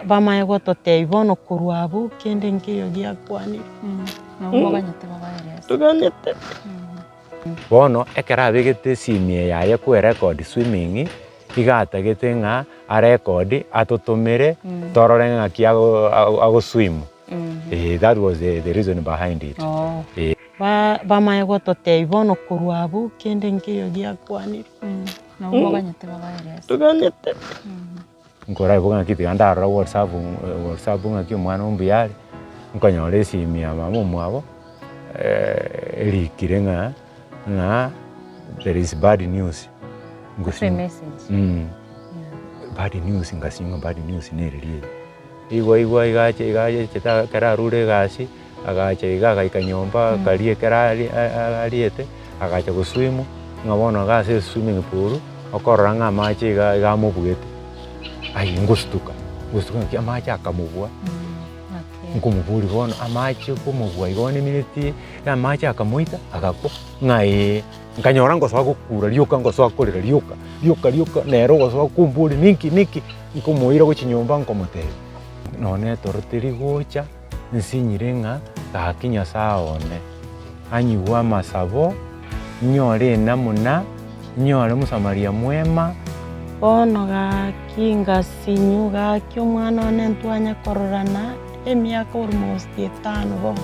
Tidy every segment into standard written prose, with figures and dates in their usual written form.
Bamanye gototebia bono korwa abwo kende nkeiyo giakwanire. Toganyete. Bono ekero abegete esimi eye yaye kwerecord swimming, iga atagete ng'a arecord atotomere torore ng'aki ago agoswim, eh that was the the reason behind it, eh. Ba bamanye gototebia bono korwa abwo kende nkeiyo giakwanire. Toganyete. Nkoraiboka ng'aki tiga ndarora whatsapp whatsapp ng'aki omwana oo mbuya are, nkonyora esimi ya mama omwabo erikire ng'a ng'a there is bad news, Ase emessage. Bad news ngasinywa ng'a bad news nereri eye. Igwa igwa iga ache iga achete ekero arure egasi, agacha iga agaika nyomba akaria ekero aria ariete, agacha goswim, ng'a bono iga ase eswimming pool, okorora ng'a amache iga iga amobuete, aye ngosutuka, ngosutuka ng'aki amache akamobua, nkomoboria bono amache komobua igo bono emineti, amache akamoita agakwa, ng'a eeh. Nkanyora ngosoa gokura rioka ngosoa korera rioka, rioka rioka, nere ogosoa komboria ninki ninki, nkomoira gochia nyomba nkomotebia, nonye etoro teri gocha, nsinyire ng'a gaki Nyasaye one, anyigwe amasabo, nyore enamuna, nyore mosamaria mwema. Bono gaki ngasinyu gaki omwana one ntwanye kororana emiaka almost etano bono.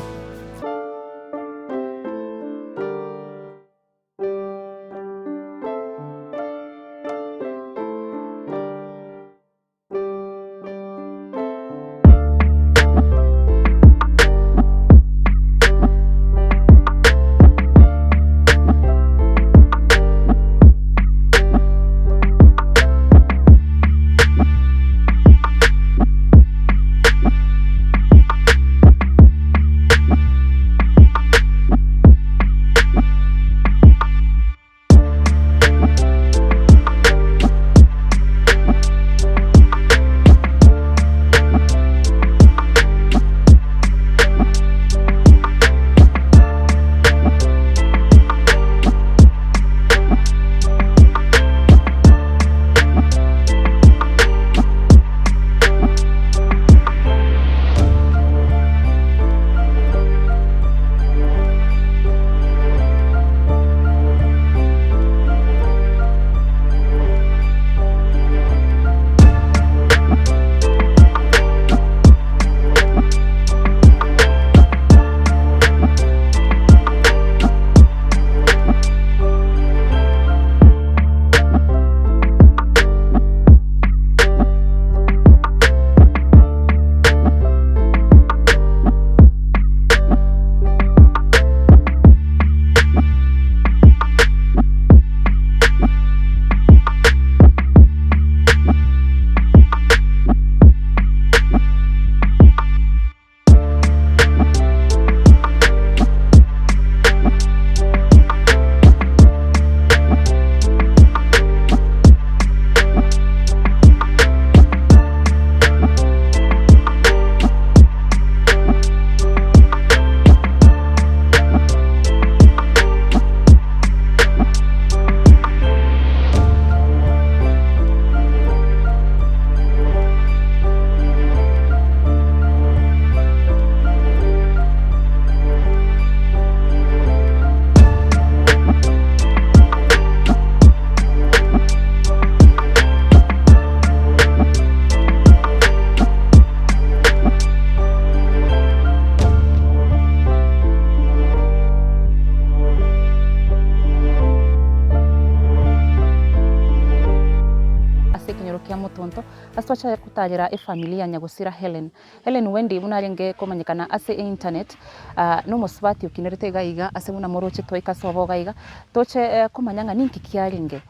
Ase ekenyoro kia Motonto, ase twachare kotagera efamiri ya Nyagosira Hellen. Hellen Wendy buna arenge komanyekana ase einternet, na omosubati okinerete iga iga ase buna moroche twaika ase oboga iga, toche komanya ng'a ninki kiarenge.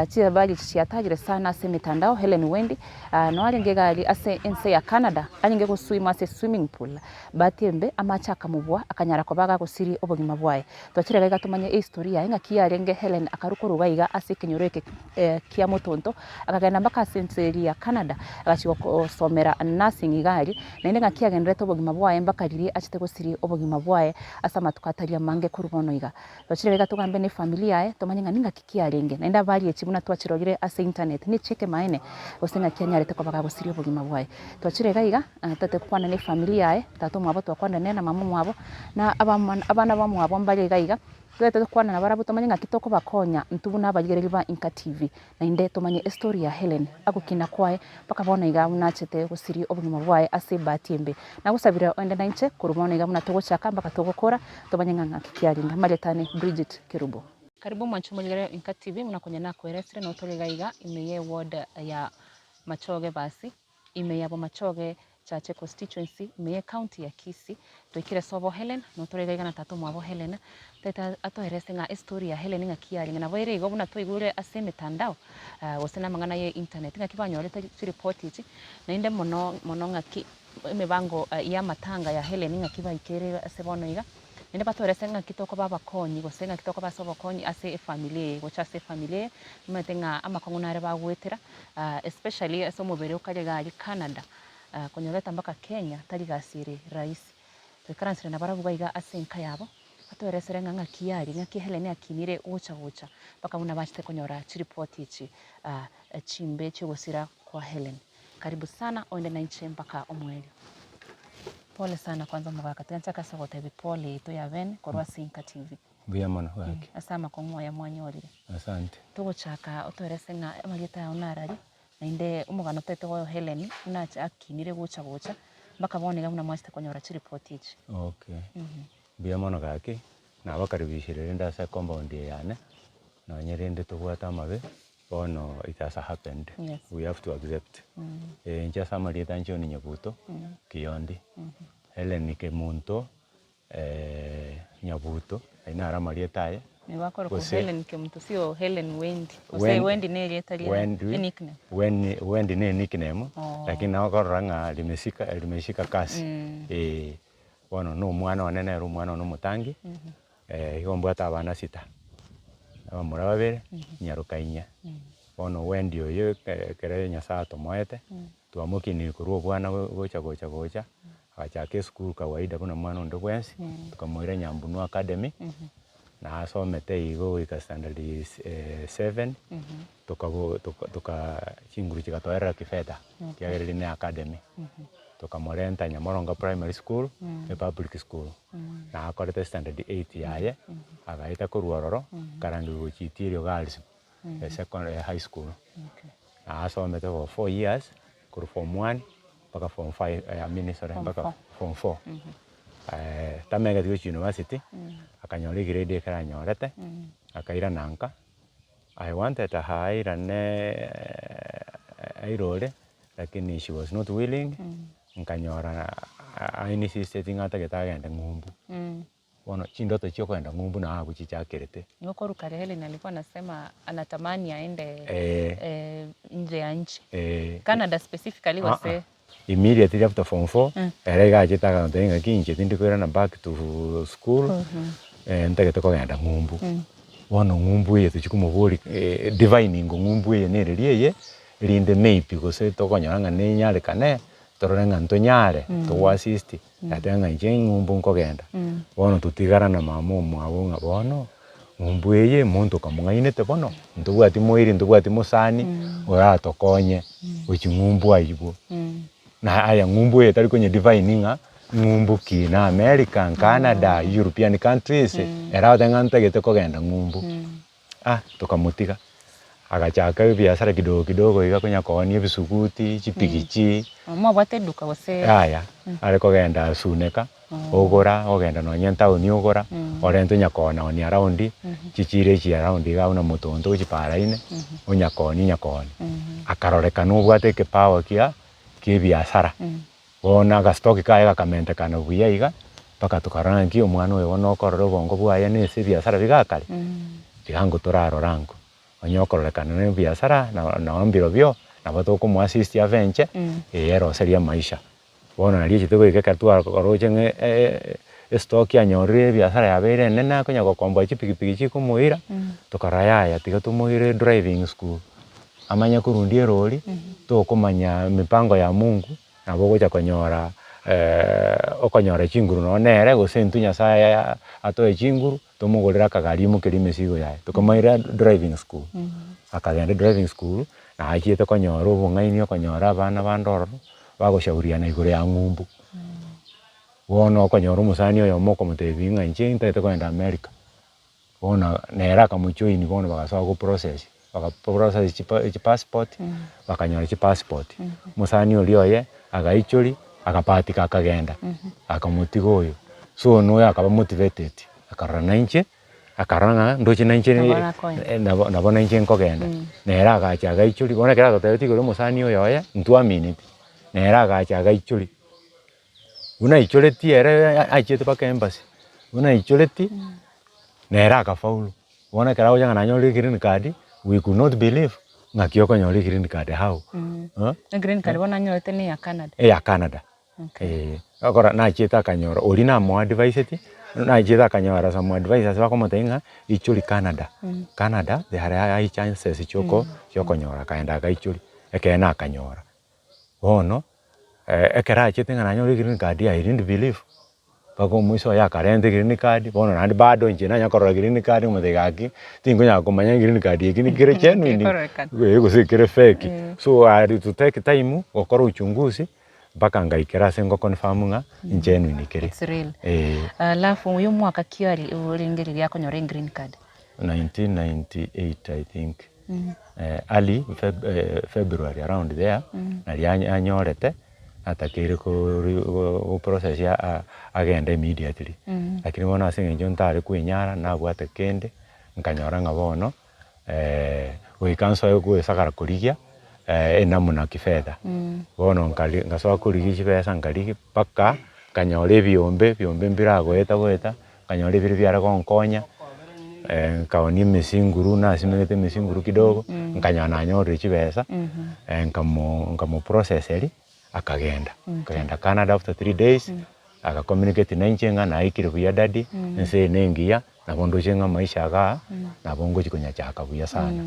Chihabari echi chiatagire sana ase emetandao, Hellen Wendy noo arenge iga aria ase ense ya Canada, arenge goswima ase eswimming pool, bahati embe amache akamobua akanyara koba agagosiria obogima bwaye. Twachire iga iga tomanye ehistory yaye ng'aki yarenge Hellen akarwa korwa iga iga ase ekenyoro eke kia Motonto, akagenda mpaka ase ense eria ya Canada, agachia gosomera nursing iga aria, naende ng'aki agendererete obogima bwaye mpaka riria achete gosiria obogima bwaye ase amatuko atari amange korwa bono iga. Twachire iga iga togambe ne efamiri yaye tomanye ng'a ning'aki kiarenge, naende abari. Chistory echi buna twachirorire ase internet ne chiekemaene gose ng'aki anyarete koba gagosiria obogima bwaye. Twachire iga iga totete gokwana ne efamiri yaye, tata omwabo twakwanire nere na mama omwabo, na abamwana abana bamwabo mbare iga iga, totete gokwana nabarabwo tomanye ng'aki tokobakonya intwe buna abarigereria ba Inka TV. Naende tomanye estory ya Hellen, agokina kwaye mpaka bono iga buna achete gosiria obogima bwaye ase ebahati embe. Nagosabire oende nainche korwa bono iga buna togochaka mpaka togokora, tomanye ng'a ng'aki kiarenge. Amarieta ane Bridget Kerubo. Karibu mwanche omorigereria Inka TV buna konya nakoeresire noo tore iga iga ime ye ward ya Machoge basi ime ya Bomachoge Chache constituency ime ye county ya Kisii toikire sobo Hellen noo tore iga iga na tata omwabo Hellen tata atoerese ng'a estory ya Hellen ng'aki yarenge nabo ere igo buna twaigure ase emetandao gose na amang'ana ye internet ng'aki banyorete chiripoti echi naende mono mono ng'aki emebango ya amatanga ya Hellen ng'aki baikere ase bono iga. Naende batoerese ng'aki tokoba abakonyi, gose ng'aki tokoba ase obokonyi ase efamiri eye, gocha ase efamiri eye, omanyete ng'a amakong'u nare bagoetera, especially ase omobere okare iga aria Canada, konyoreta mpaka Kenya tari gasi ere rahisi. Toikaransire nabarabwo iga iga ase enka yabo, batoeresere ng'a ng'aki yaria, ng'aki Hellen akinire gocha gocha, mpaka buna bachete konyora chiripoti echi chimbe chiogosira kwa Hellen. Karibu sana oende nainche mpaka omoerio. Pole sana kwanza omogaka tiga nchake ase ogotebi pole yaito ya bene korwa ase Inka TV. Mbuya mono gaki. Ase amakong'u aya mwanyorire. Asante. Togochaka otoerese ng'a amarieta ao narari, naende omogano otete oyo Hellen buna acha akinire gocha gocha mpaka bono iga buna mwachete konyora chiripoti echi. Okay. Mbuya mono gaki, nabakaribishire rende ase ecompound eye yane, nonye rende tobwate amabe. Bono it has happened, Yes. we have to accept. Inche ase amarieta anche John Nyabuto, Kiyondi, Hellen Kemunto, Nyabuto, ayio naro amarieta aye. Nigo akorokwa Gose- Hellen Kemunto sio Hellen Wendy. Gose Wen- Wendy na erieta ria Wendy, nickname. Wen- Wendy ne nickname, Oh. lakini nabo okorora ng'a limesika limeshika kasi. Eh, bono na omwana one nere omwana one omotangi, Igo mbwate abana sita, abamura babere, nyaroka inye. Bono Wendy oyo ekere Nyasaye atomoete, twamokinire korwa obwana gocha gocha gocha, agachaka esukuru kawaida buna mwana onde bwensi, tokamoira Nyambunwa Academy, na asomete igo goika standard seven, tokabo toka toka chinguru chigatoerera kifedha, ekiagera eria ne academy. Tokamorenta Nyamoronga Primary School, epublic school. Nakorete standard eight yaye, agaeta korwa ororo, akarangerigwa gochia Itirio Girls secondary high school. Nasomete for four years, korwa form one mpaka form five I mean sorry mpaka form four. Tamegeti gochia university, akanyora egrade ekero anyorete, akairana nka, I wanted her airane airore. Lakini she was not willing, nkanyora ainsisteti ng'a atagete agende ng'umbu. Bono chindoto chia okogenda ng'umbu nabo abwo chichakerete. Nigo korwa kare Hellen alikuwa anasema anatamani aende Eh. nje ya nchi. Eh. Canada specifically gose. Immediately after form four, ere iga achete agantebia ng'a ki inche tindi koirana back to school, ntagete kogenda ng'umbu. Bono ng'umbu eye tochia komoboria divine ingo ng'umbu eye nereri eye, Erinde maybe gose tokonyora ng'a nenyarekane, torore ng'a ntonyare, togo assist, yateba ng'a inche ng'umbu nkogenda. Bono totigara na mama omwabo ng'a bono, ng'umbu eye omonto okamong'ainete bono, ntobwati moiri ntobwati mosani, oratokonye gochia ng'umbu aywo. Na aya ng'umbu eye tari konya define ng'a ng'umbu ki, na America, Canada, European countries, ere agoteba ng'a ntagete kogenda ng'umbu. Ah tokamotiga, agachaka ebiasara kidogo kidogo iga konya koonia ebisuguti, chipigichi. Mwabwate eduka gose? Yaya, are kogenda Suneka, ogora, ogenda nonye etown ogora, orente onya koona onia around, chichiro echi around iga buna Motonto gochia para ime, onya koonia onya koonia. Akarorekana obwate ekipawa kia kia ebiasara. Bono agastock kaye gakamentekana buya iga, mpaka tokarora ng'a nki omwana oyo bono okorora obongo bwaye na ase ebiasara bigakare, tiga nko torarora nko. Onye okororekana na ebiasara na noo mbirobio, nabo tokomo assist avenche, eye eroserie amaisha. Bono nario echete goika ekero twaroche ng'a estock anyorire ebiasara yabeire enene akonya gokomboa chipikipiki chikomoira, tokarora yaya tiga tomoire driving school. Amanye korundia erori, tokomanya mipango ya Mungu, nabo ogocha konyora. okonyora chinguru nonye nere gose intwe Nyasaye atoe chinguru, tomogorere akagari aimokerie emesigo yaye, tokomoira driving school. Akagenda driving school, na achiete konyora obong'aini okonyora abana bande ororo, bagoshauriana igoro ya ng'umbu. Bono okonyora omosani oyomo okomotebia ng'a inche ntagete kogenda America, bono nere akamojoin bono bagasoa goprocess, bagaprocess chipa chipassport, bakanyora chipassport. Omosani oria oye, agaichoria, agabahatika akagenda, akamotiga oyo. So noyo akaba motivated, akarora nainche, akarora ng'a ndoche nainche Nabo nakoenda. nabo nabo nainche nkogenda. Nere agacha agaichoria, bono ekero atotebetie igoro omosani oyo oye, ntwamineti, nere agacha agaichoria. Buna aichoretie ere achiete mpaka embassy, buna aichoretie, nere akafaulu. Bono ekero agocha ng'a nanyorire egreen card, we could not believe ng'aki okonyora egreen card how? Eh. Egreen card bono anyorete ne eya Canada. Eya Canada, Okay. eh. Okora nachiete akanyora oria namoadvisetie, nachiete akanyora some advisers bakomotebia ng'a ichoria Canada, Canada there are high chances chioko chiokonyora, akaenda agaichoria, ekeene akanyora. Bono, ekero achete ng'a nanyore egreen card I didn't believe, mpaka omoisia oye akarenta egreen card, bono naende bado inche nanya korora green card ngomotebia gaki, tinkonyara komanya green card eki nikere genuine Gekororekana. eh gose kere fake. So I had to take time gokora uchunguzi, mpaka ngaikera ase ngo confirm ng'a genuine kere. It's real. Eh. Alafu oyo omwaka ki aria orenge riria akonyora egreen card? 1998 I think. Early February around there, naria anyorete, natakeire goprocess agende immediately. Lakini bono ase eng'encho ntare kwenyara, nabwate kende, nkanyora ng'a bono goika nsoe goesagara korigia enamna kifedha. Bono nkari nkasoa korigia chibesa nkarigia mpaka nkanyora ebiombe, ebiombe mbiragoeta goeta. Nkanyora ebiro biare gonkonya, nkaonia emesinguru, nasimegete emesinguru kidogo, nkanyora nanyorire chibesa, nkamo nkamoprocesseria, akagenda. Akagenda Canada after 3 days, agacommunicate na inche ng'a naikire buya daddy, ense eye nengiya, nabo ndoche ng'a maisha igaa, nabo ngochi konyachaka buya sana.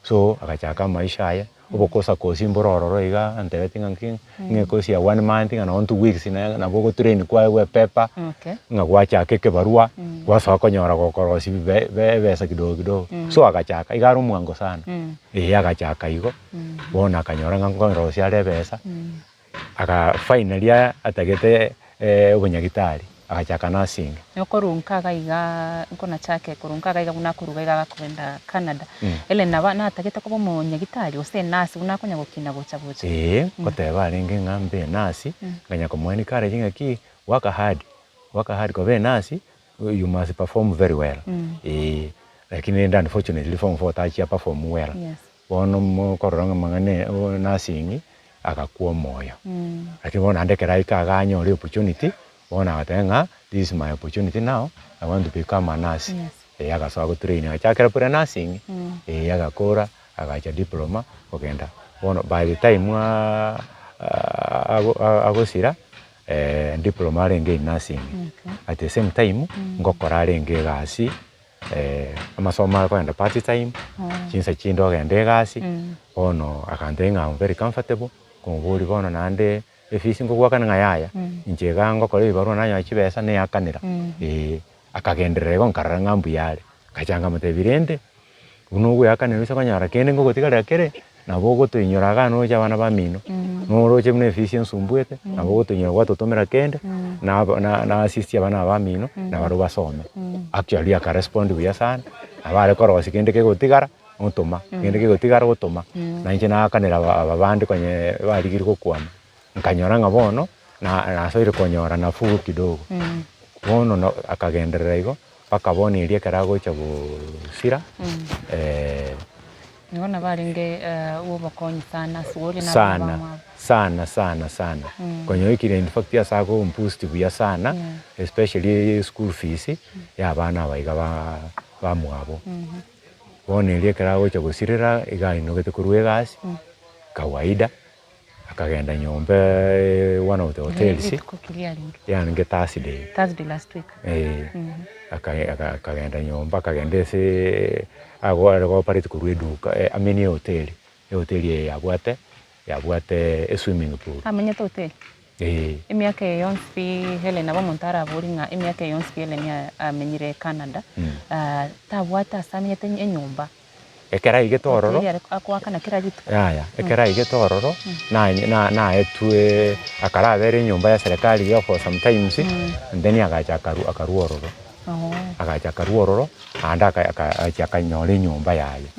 So agachaka amaisha aye, obokosa kosi mboro ororo iga, antebetie ng'a nki, ng'a ekosi ya one month ng'a nonye two weeks naye nabo ogotrain kwaye epaper, Okay. ng'a gwachaka ekebarua, gwasoa konyora gokorosia be- be ebesa kidogo kidogo. So agachaka, iga are omwango sana, eh agachaka igo, bono akanyora ng'a nkorosia are ebesa, aka finally atagete obonyagitari, agachaka nursing. Nokorunka iga igaa nkonachake korunka iga iga buna akoruga iga agakogenda Canada. Ere nabo natagete koba omonyagitari gose enurse buna akonya gokina gocha gocha. Eeh, ngoteba arenge ng'a mbe enurse, nkanya komoa encourage ng'aki work hard, work hard koba enurse, you must perform very well, eeh. Lakini rende unfortunately form four tachia perform well. Yes. Bono mokorora ng'a amang'ana nursing, agakwa omoyo. Lakini bono naende ekero aika iga anyore opportunity, bono agateba ng'a this is my opportunity now, I want to become a nurse. Yes. Eh agasoa gotrain agachakera pre nursing, eh agakora, agacha diploma, kogenda. Bono by the time agosira, diploma arenge in nursing. Okay. At the same time, ngokora arenge egasi. amasomo are kogenda part time, chinsa chinde ogenda egasi, bono akantebia ng'a am very comfortable, nkomoboria bono naende efees nkogoakana ng'a yaya, inche iga ngokora ebibarua nanyora chibesa neakanera, eh. Akagenderera igo nkarora ng'a mbuya are, ngacha nkamotebia rende, buna ogoeakanera ase okonyora kende ngogotigarera kere, nabo ogotoinyora igaa noroche abana bamino, noroche buna efees ensumbuete, nabo ogotoinyora gwatotomera kende, nabo na na assist abana aba bamino, nabarobwo basome. Actually akarespond buya sana, nabo are korosia kende kegotigara, otoma, kende kegotigara otoma, na inche naakanera aba aba bande konye barigirie gokwama, nkanyora ng'a bono, na nasoire konyora nafuu kidogo. Bono no akagenderera igo, mpaka bono erio ekero agocha gosira. Nigo nabo arenge bw'obokonyi sana ase oria na abana Sana, bamwabo. sana sana sana. Konya oikire in fact ase agomboost buya sana, especially school fees, ya abana aba iga ba bamwabo. Bono erio ekero agocha gosirera, iga ainogete korwa egasi, kawaida, akagenda nyomba one of the hotels, Rituko ki riarenge? yarenge Thursday. Thursday last week. Eh, akagenda nyomba akagenda ase ago are gooperate korwa eduka I mean ehoteli, ehoteli eye yabwate yabwate eswimming pool. Amenyete hoteli? Eeh. Emiaka eye yonsi pi Hellen nabo omonto arabori ng'a emiaka eye yonsi pi Hellen amenyire Canada, tabwate ase amenyete enyomba. Ekero aigete ororo. Hoteli are akoakana kera rituko. Yaya, ekero aigete ororo, na- na- naetwe akarabera enyomba ya serikali iga for sometimes, and then agacha akarwa akarwa ororo. Agacha akarwa ororo, naende aka- aka agacha akanyora enyomba yaye,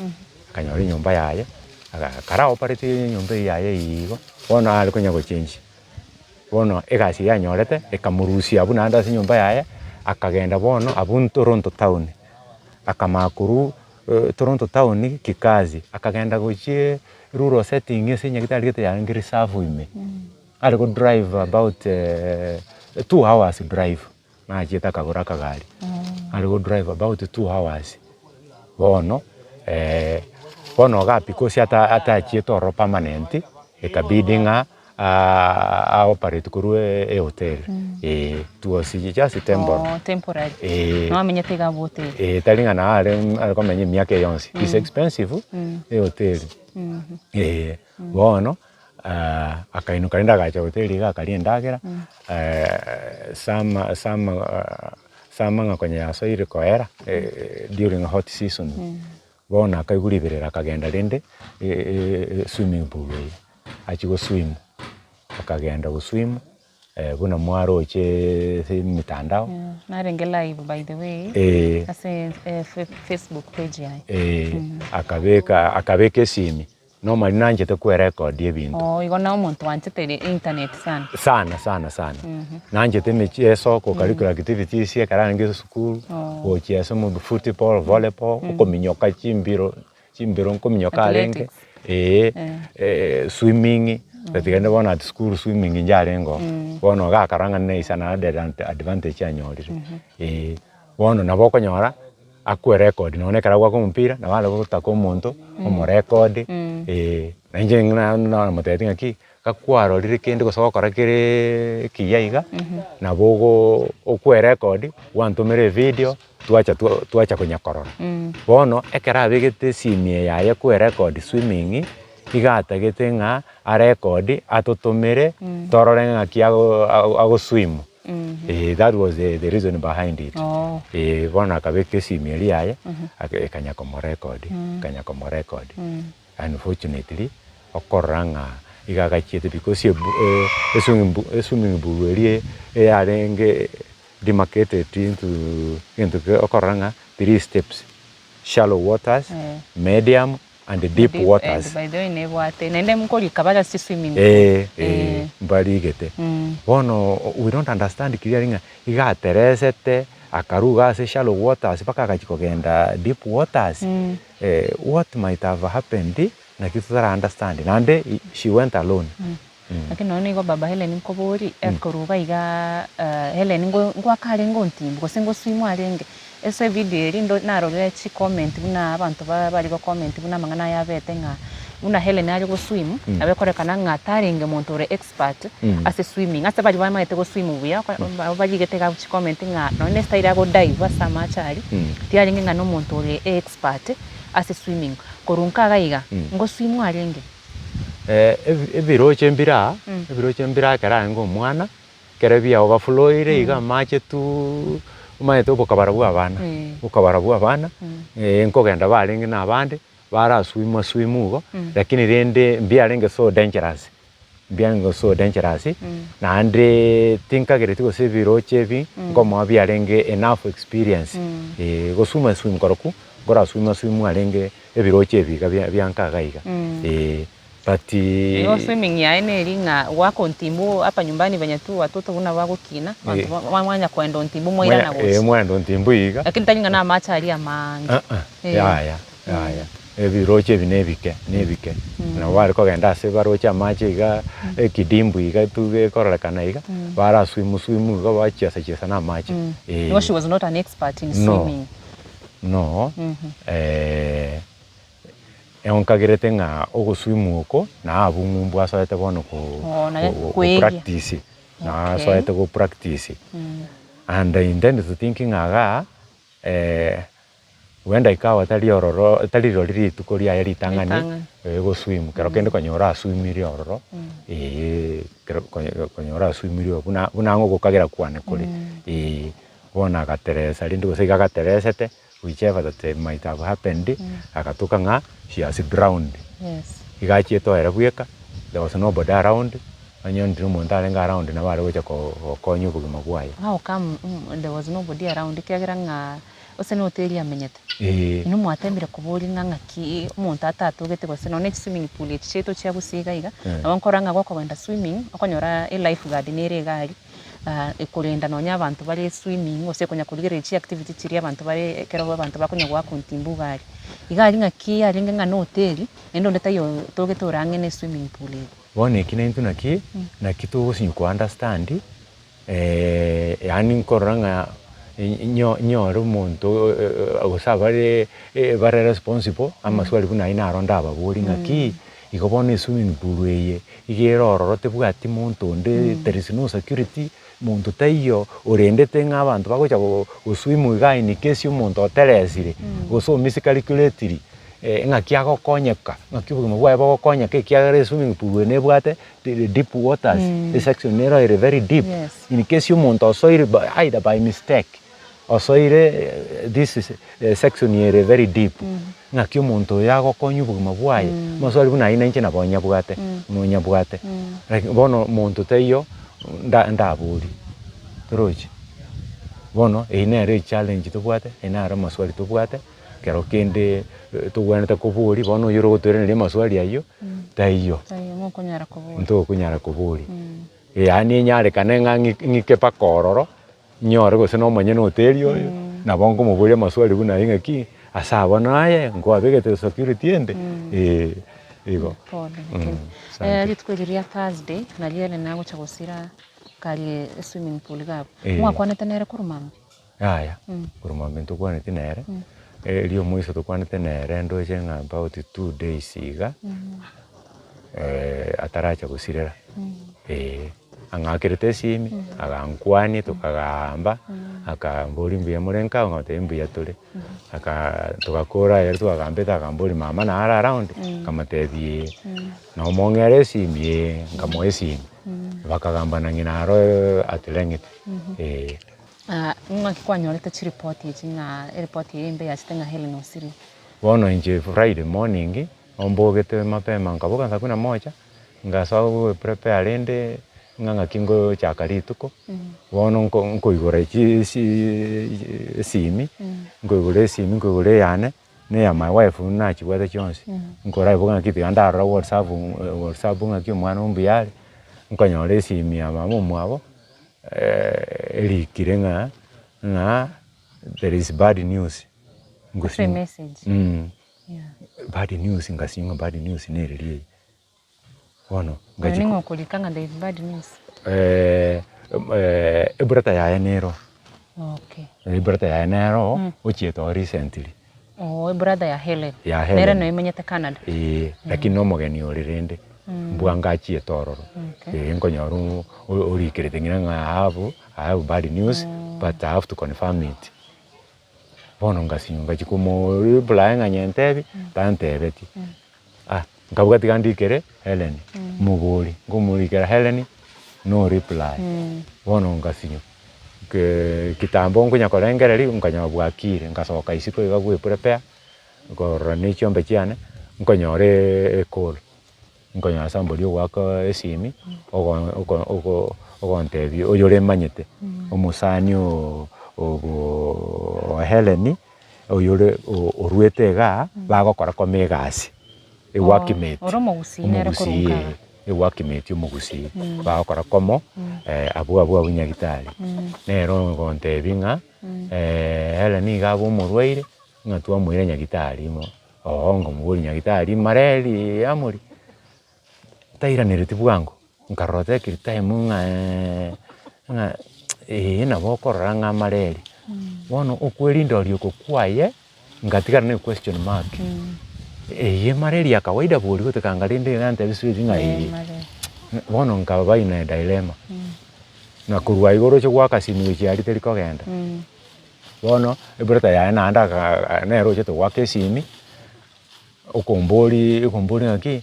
akanyora enyomba yaye, aga kara operate enyomba eywo yaye igo, bono are konya gochengi. Bono egasi eyio anyorete, ekamorusia abwo naende ase enyomba yaye, akagenda bono abwo Toronto town, akamanya korwa Toronto town kikazi, akagenda gochia rural setting ase enyagitari gete yarenge reserve ime, are go drive about 2 hours drive, nachiete akagora akagari, are go drive about 2 hours, bono bono iga because ata atachiete ororo permanent, ekabidi ng'a a operate korwa ehoteli eh, it was just temporary. Oh, temporary. Eh. Nwamenyete iga abwo hoteli. Eh, tari ng'a nare are komenya emiaka eye yonsi, is expensive ehoteli eh, bono akainuka rende agacha hoteli iga akaria endagera summer summer summer ng'a konya yasoire koera during hot season, bono akaigwa riberera akagenda rende swimming pool eye. Achie go swim, akagenda go swim buna mwaroche ase emitandao. Narenge live by the way ase Facebook page yaye. Akabeka akabeka esimi, normally nanchete koerekodia ebinto. Oh igo na omonto oanchete internet sana. Sana sana sana, nanchete emechieso, co curricular activities ekero arenge esukuru, gochiesa football, volleyball, okominyoka chimbiro. Chimbero nkominyoka arenge, Athletics. eeh, swimming, tatiga rende bono at school swimming njarenge oo, bono iga akarora ng'a neisa naende advantage anyorire, eh. Bono nabo okonyora, akwerekodi nonye ekero agoaka omopira, nabo are gotaka omonto, omorekodi, na inche ng'a namotebetie ng'aki, gakwarorire kende gose gokora kereee ekiya iga, nabo ogo okwerekodi, gwantomera evideo, twacha twa twacha konya korora. Bono ekero abegete esimi eye yaye kwerekodi swimming, iga atagete ng'a arekodi atotomere torore ng'aki ago ago agoswim, eh that was the the reason behind it. Oh. Eh, bono akabeka esimi eria yaye, aka ekanya komorekodi, ekanya komorekodi. Unfortunately, okorora ng'a iga agachiete because ebu eswimming pool eswimming pool eria eyarenge demarcated into egento ke okorora ng'a three steps, shallow waters, medium and deep waters. And by the way nebwate naende nkorika bare ase swimming pool. Eh, eh, mbarigete. Bono we don't understand clearly ng'a iga ateresete akaruga ase shallow waters mpaka agachia kogenda deep waters, what might have happened naki totara understand naende she went alone. Lakini nonya nigo baba Hellen nkobori, ekoruga igaa Hellen ngo ngoaka arenge ontimbu gose ngoswimwa arenge, ase evideo eria ndo narorire chicomment buna abanto ba bare gocomment buna amang'ana aya abete ng'a buna Hellen are goswim, nabo ekorekana ng'a tarenge monto ore expert ase swimming, ase baria bamaete goswim buya aba barigete iga chicomment ng'a nonya na estyle agodive ase amache aria, tiarenge ng'a na omonto ore expert ase swimming. Korwa nka iga iga, ngoswimwa arenge? Ebiroche mbire aa, ebiroche mbire aa ekero arenge omwana, ekero bia overfloire iga amache tuuuu, omanyete obokabara bwa abana, obokabara bwa abana, nkogenda barenge na abande, bara swima swima igo, lakini rende mbiarenge so dangerous, mbiarenge so dangerous, naende tinkagereti gose ebiroche ebi, nkomoa biarenge enough experience, goswima swim korokwo, nkora swima swim arenge. Ebiroche ebi iga bia bianka iga iga eh but. Igo swimming yaye neri ng'a goaka ontimbu hapa nyumbani venye tu watoto buna bagokina abanto ba mwanya koenda ontimbu mwairana gocha. Eh mwaenda ontimbu iga. Lakini tari ng'a na amache aria amaange. Yaya yaya ebiroche ebi nebike nebike nabo bare kogenda ase baroche amache iga ekidimbwi iga tu gekororekana iga bara swim swim iga bachiesa chiesa na amache eh. Igo she was not an expert in swimming. No, nkagerete ng'a ogoswim oko na abwo ng'umbu asoete bono ko Oh, naye go koegia. practice, na Okay. asoete go practice. And I intend to think ng'a igaa huenda ikawa tari ororo tari rirorio rituko riaye ritang'ani Ritang'ani. goswim, kero kende okonyora aswimire ororo. Ekero konye konyora aswimirwe buna buna ang'e ogokagera kwane kore eh. Bono agateresa rende gose iga agateresete whichever that might have happened, agatoka ng'a she has drowned. Yes. Iga achiete oere bweka, there was nobody around, onye ndire omonto arenge around nabo are gocha ko gokonya obogima bwaye. How come there was nobody around ekiagera ng'a gose na hoteli amenyete? Eeh. Inwe mwatemire koboria ng'a ng'aki omonto atatogete gose nonye ne chiswimming pool echi chiaito chia gusii iga iga, nabo nkorora ng'a gokogenda swimming, okonyora elife guard nere iga aria, ekorenda nonye abanto bare swimming gose ekonya korigereria chiactivity chiria abanto bare ekero abanto bakonya goaka ontimbu iga aria. Iga aria ng'aki yarenge ng'a na hoteli, naende onde taiyo otogete ore ang'e ne swimming pool eye. Bono eki naintwe naki, naki togosinywa ko understand. Yaani nkorora ng'a nyo nyore omonto gose abare bare responsible, amaswali buna ayio naro ndababorie ng'aki, igo bono eswimming pool eye, iga ere ororo tebwati monto onde, there is no security, monto taiyo orendete ng'a abanto bagocha go goswim igaa in case omonto oteresire, gose o miscalculatiri, ng'aki agokonyeka, ng'aki obogima bwaye bogokonyeka ekiagera eswimming pool eye nebwate the deep waters, esection nero ere very deep, Yes. in case omonto osoire by either by mistake, osoire this is section ere very deep, ng'aki omonto oyo agokonya obogima bwaye, amaswali buna ayio na inche nabo nyabwate, buna onyabwate. Like bono monto taiyo nda ndaborie, torochi? Bono eyio nere echallenge tobwate, eyio naro amaswali tobwate. Ekero kende togwenerete koboria, bono oyio orogotoiraneria amaswali ayio, taiyo. Taiyo mokonyara koboria. Ntokonyara koboria. Yaani enyarekane ng'a ng'i ng'ike mpaka ororo, nyore gose na omonyene hoteli oyo, nabo nkomoboria amaswali buna ayio ng'aki, ase abwo naye nkwabegete security ende? Eh, igo. Pole lakini. Asante. Rituko erio ria Thursday, nario ere nagocha gosira karie eswimming pool iga abwo. Eh. Mwakwanete nere korwa mambia? Yaya, korwa mambia ntokwaneti nere, erio omoiso tokwanete nere ndoche ng'a about 2 days iga, ataracha gosirera, eh. Ang'akerete esimi, agankwania tokagaamba, akamboria mbuya more nka, nkamotebia mbuya tore, aka togakora ere twagambete akamboria mama nare around, nkamotebia eh, nomong'ere esimi eh, nkamoa esimi, bakagamba na ng'ina aro at length, eh. Ng'aki kwanyorete chiripoti echi ng'a eripoti eye embe yachete ng'a Hellen osirire? Bono inche Friday morning, ombogete mapema nkaboka saa kumi na moja, ngasoa go prepare rende ng'a ng'aki ngochaka rituko, bono nko nkoigora chi chi esimi, nkoigora esimi nkoigora eyane, na eya my wife nachibwate chionsi, nkoraiboka ng'aki tiga ndarora whatsapp whatsapp ng'aki omwana oo mbuya are, nkonyora esimi ya mama omwabo. erikire ng'a ng'a there is bad news Ase ngosinywa emessage. Yeah. bad news ngasinywa ng'a bad news nereri eye. Bono Oyo ngachia ning'o okorika ng'a there is bad news? ebrother yaye nero, Okay. ebrother yaye nero ochiete oo recently. Oo ebrother ya Hellen. Ya Nere Hellen. noyo emenyete Canada. Eeh, lakini na omogeni ore rende, mbwango achiete ororo. Okay. Eeh, nkonyora o- o- orikerete ng'ina ng'a I have, I have bad news, but I have to confirm it. Bono ngasinywa ngachia komo reply ng'a nyentebi, tantebetie. Ah, nkabuga tiga ndikere Hellen, mobori, nkomorikera Hellen, no reply. Bono ngasinywa, ke kitambo nkonya korengereria, nkanyora bwakire, nkasoka isiko iga gwe prepare, nkorora na echiombe chiane, nkonyora ecall, nkonyora somebody ogoaka esimi, ogo oko oko ogontebia oyoremanyete, omosani oo ogo Hellen. Oyore oruete igaa, bagokora koma egasi, eworkmate, Ore omogusii nere korwa omogusii nkaa. ee, eworkmate omogusii, bagokora komo abwo abwo abwo nyagetari. Nere ogontebia ng'a Hellen niga abe omorwaire, ng'a twamoira nyagetari imo, oo nkomoboria nyagetari mareri amori, tairanereti bwango, nkarora take time ng'a ng'a ee nabo okorora ng'a amareri. Bono okwerindoria oko kwaye, ngatigara na equestion mark, eye mareri ya kawaida bori gotekanga rende iga ntebi siwezi ng'a ee. Bono nkaba in a dilemma, na korwa igo oroche goaka simu gochia aria teri kogenda. Bono, ebrother yaye naende aka nere ochete goaka esimi. Okombori okombori ng'aki,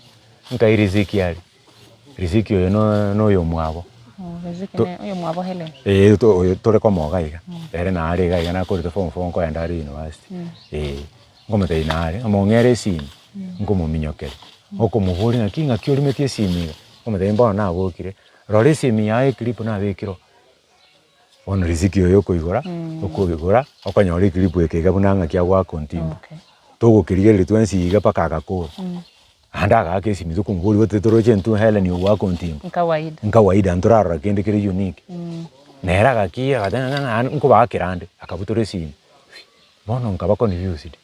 nkai riziki aria. Riziki oyo no na oyomwabo. Oh, Riziki To- ne oyomwabo Hellen. Eeh to oyo tore komoga iga, ere nare iga iga nakorete form four nkoenda are university, eh. Nkomotebia nare, omong'ere esimi, nkomominyokeria, okomoboria ng'aki ng'aki orimetie esimi iga, nkomotebia mbono nabokire, rora esimi yaye eclip nabekire oo. Bono riziki oyo okoigora, okoigora, okonyora eclip eke iga buna ng'aki agoaka ontimbu. Okay. Togokerigereria twensi iga mpaka agakora. Naende agaaka esimi tokomoboria gose toroche intwe Hellen ogoaka ontimbu. Nkawaida. Nkawaida ntorarora kende kere unique. Nere agakiya agateba ng'a ng'a nkobaakera ande, akabutora esimi. Bono nkaba confused.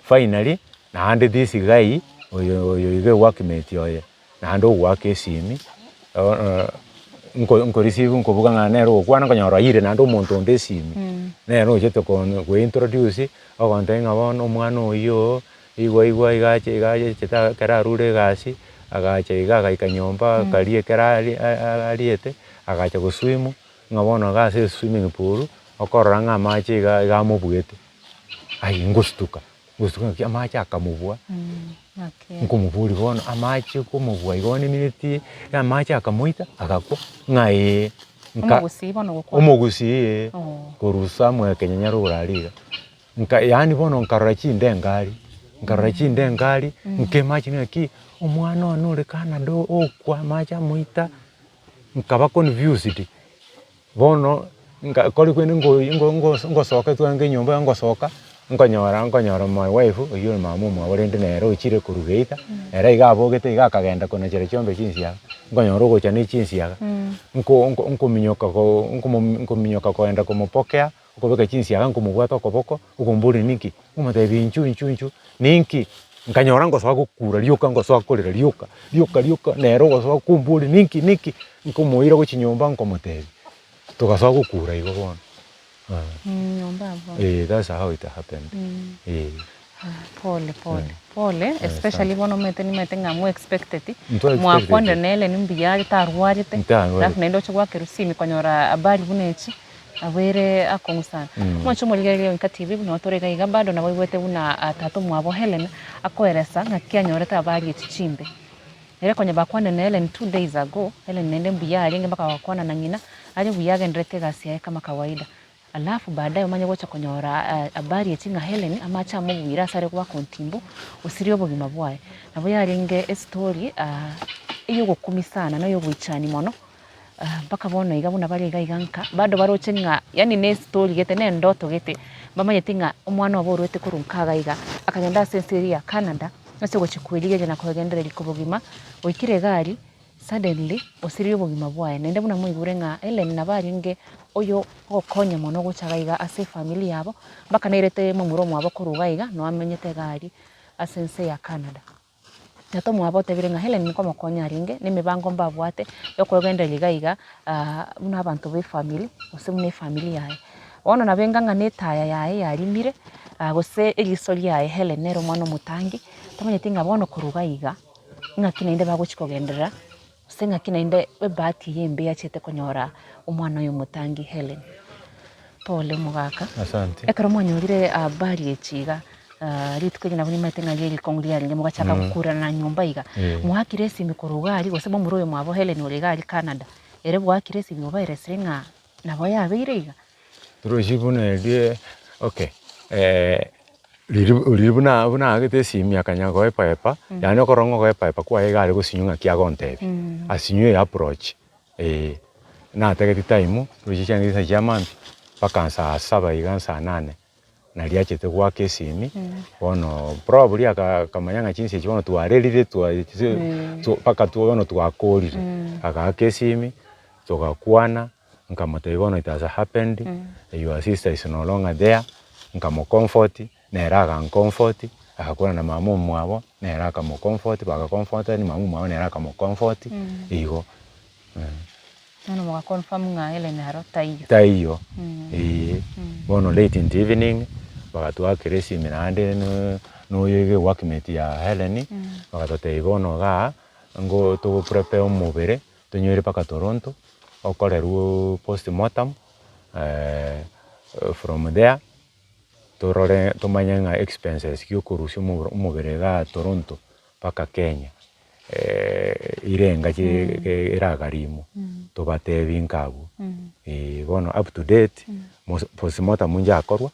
Finally, naende this guy oyo oyo iga workmate oye, naende ogoaka esimi, nko nkoreceive nkobuga ng'a nere ogokwana nkonyora oire naende omonto onde esimi, nere ochete kon kointroduce, ogontebia ng'a bono omwana oyio oo, igwa igwa iga ache iga achete ekero arure egasi, agacha iga agaika nyomba akaria ekero aria ariete, agacha goswim, ng'a bono iga ase eswimming pool, okorora ng'a amache iga iga amobuete. Aye ngosutuka, ngosutuka ng'aki amache akamobua, nkomoboria bono amache komobua igo nimineti amache akamoita agakwa, ng'a ee, nka Omogusii bono ogokwana? omogusii ee, Oh. korwa somewhere Kenyenya rogoro aria iga. Nka yaani bono nkarora chindengari, nkarora chindengari, nkaimagine ng'aki omwana one ore Canada okwa amache amoita, nkaba confused. Bono nka kori kwende ngo ngo ngo ngosoka twange enyomba ngosoka, nkonyora nkonyora my wife oywo ore mama omwabo rende nere ochire korwa geita, ere iga abogete iga akagenda konachera chiombe chinsiaga, nkonyora ogocha na echinsiaga, nko nko nkominyoka ko nkomo nkominyoka kogenda komopokea, okobeka chinsiaga nkomobwata okoboko, okomboria ninki, nkomotebia inchu inchu inchu, ninki? Nkanyora ngosoa gokura rioka ngosoa korera rioka, rioka rioka nere ogosoa komboria ninki ninki, nkomoira gochia nyomba nkomotebia, togasoa gokura igo bono Nyomba abwo. Eh, that's how it happened eh. Pole pole pole especially bono omanyete nimanyete ng'a mo expected Ntwa expected. mwakwanire na Ellen mbuya are tarwarete Ntarwarete. alafu naende oche goakerwa esimi konyora habari buna echi. Nabo ere akong'u sana. Mwanche omorigereria o Inka TV buna otore iga iga bado nabo oigwete buna tata omwabo Hellen akoeresa ng'aki anyorete habari echi chimbe. Ere konya bakwanire na Hellen 2 days ago, Hellen naende mbuya arenge mpaka bagakwana na ng'ina, are buya agendererete egasi yaye kama kawaida. Alafu baadaye omanye gocha konyora habari echi ng'a Hellen amache amobuire ase are goaka ontimbu, osirie obogima bwaye. Nabo yarenge estory eyogokumia sana na eyogoichania mono. Mpaka bono iga buna bare iga iga nka, bado baroche ng'a yaani ne estori gete na endoto gete, mbamanyeti ng'a omwana obo orwete korwa nka iga iga, akagenda ase ense eria ya Canada, ase ogochia kwerigeria na koegendereria kobogima, oikire iga aria, suddenly osiririe obogima bwaye. Naende buna moigure ng'a Hellen nabo arenge oyo ogokonya mono gocha iga iga ase efamiri yabo, mpaka nairete momura omwabo korwa iga iga, noo amenyete iga aria ase ense ya Canada. Tata omwabo otebire ng'a Hellen nkomokonya arenge, na emebango mbabwate yokogendereria iga iga buna abanto ba efamiri gose buna efamiri yaye. Bono nabo enga ng'a na etaya yaye yarimire gose eriso riaye Hellen nere omwana omotangi, tamanyeti ng'a bono korwa iga iga, ng'aki naende bagochi kogenderera, gose ng'aki naende ebahati eye embe yachete konyora omwana oyo omotangi Hellen. Pole omogaka. Asante. Ekero mwanyorire habari echi iga, rituko eri nabo nimanyete ng'a ririkong'u riarenge mogachaka gokurana na nyomba iga, mwakire esimi korwa iga aria gose momura oyo mwabo Hellen ore iga aria Canada, ere bwakire esimi obaeresire ng'a nabo yabeire iga? Torochi buna erie okay riria riria buna buna aagete esimi akanya goepa epa, yaani okorora ng'a ogoepa epa kwaye iga are gosinywa ng'aki agontebia, asinywe eapproach. Eeh, natageti time, roche chiange chinsa chia mambia, mpaka saa saba iga saa nane, naria achete goaka esimi, bono probably aka akamanya ng'a chinsa echi bono twarerire twa mpaka bono twakorire, agaaka esimi, togakwana, nkamotebia bono it has happened, your sister is no longer there, nkamocomfort, nere agancomfort, agakwana na mama omwabo, nere akamocomfort, bagacomfortani, mama omwabo nere akamocomfort, igo. Bono mogaconfirm ng'a Hellen aro taiyo. Taiyo, eeh. Bono late in the evening, bagatwakera esimi naende no noyo iga eworkmate ya Hellen, bagatotebia bono igaa, ngo togoprepare omobere, tonywere mpaka Toronto, okorerwa postmortem, from there. Torore tomanye ng'a expenses gi okorusia omobere igaa Toronto mpaka Kenya. Irenga eragharimu tobatebi nka abwo bono up to date postmortem njakorwa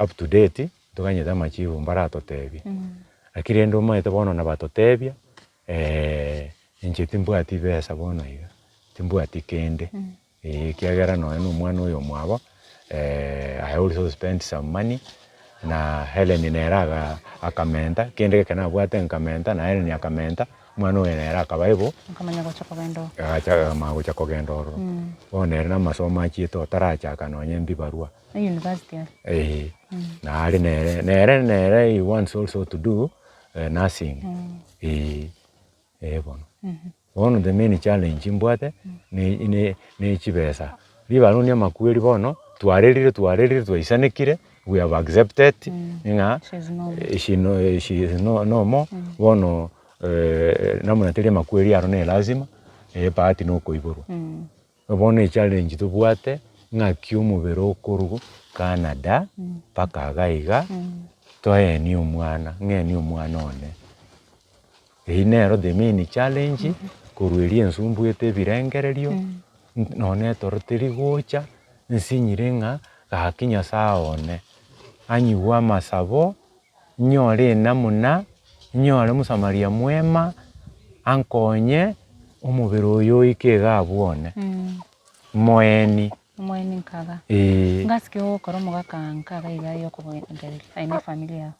up to date ntoganyete amachibu mbaratotebie lakini rende omanyete bono nabatotebia inche timbwati besa bono iga timbwati kende ekiagera nonye na omwana oyo omwabo I also spent some money na Hellen nere aga akamenta, kende geke nabwate nkamenta na Hellen akamenta, omwana oyo nere akaba able Akamanya gocha kogenda ororo. Agacha akamanya gocha kogenda ororo. Bono nere na amasomo achiete otarachaka nonye mbibarua. University are. Eeh, nare nere nere nere he wants also to do nursing eeh. Eh bono. Bono the main challenge mbwate ne ne ne chibesa. Ribaga amakweri bono, twarerire twarerire twaisanekire, we have accepted ng'a She is no more. she no she is no no more, bono namuna teri amakweri aro ne lazima, ebahati na okoiborwa. Bono echallenge tobwate, ng'aki omobere okorwa Canada mpaka iga iga, toenie omwana, ng'enie omwana one. Eyio nero the main challenge, korwa eria ensumbuete ebirengererio, nonye etoro teri gocha, nsinyire ng'a gaki nyasaye one, anyigwe amasabo, nyore enamuna, nyore mosamaria mwema, ankonye, omobere oyo oike iga abwo one, moeni. Omoeni nkaga. Eeh. Ngasike ogokora omogaka nkaga iga yokoboendereria aye na efamiri yao.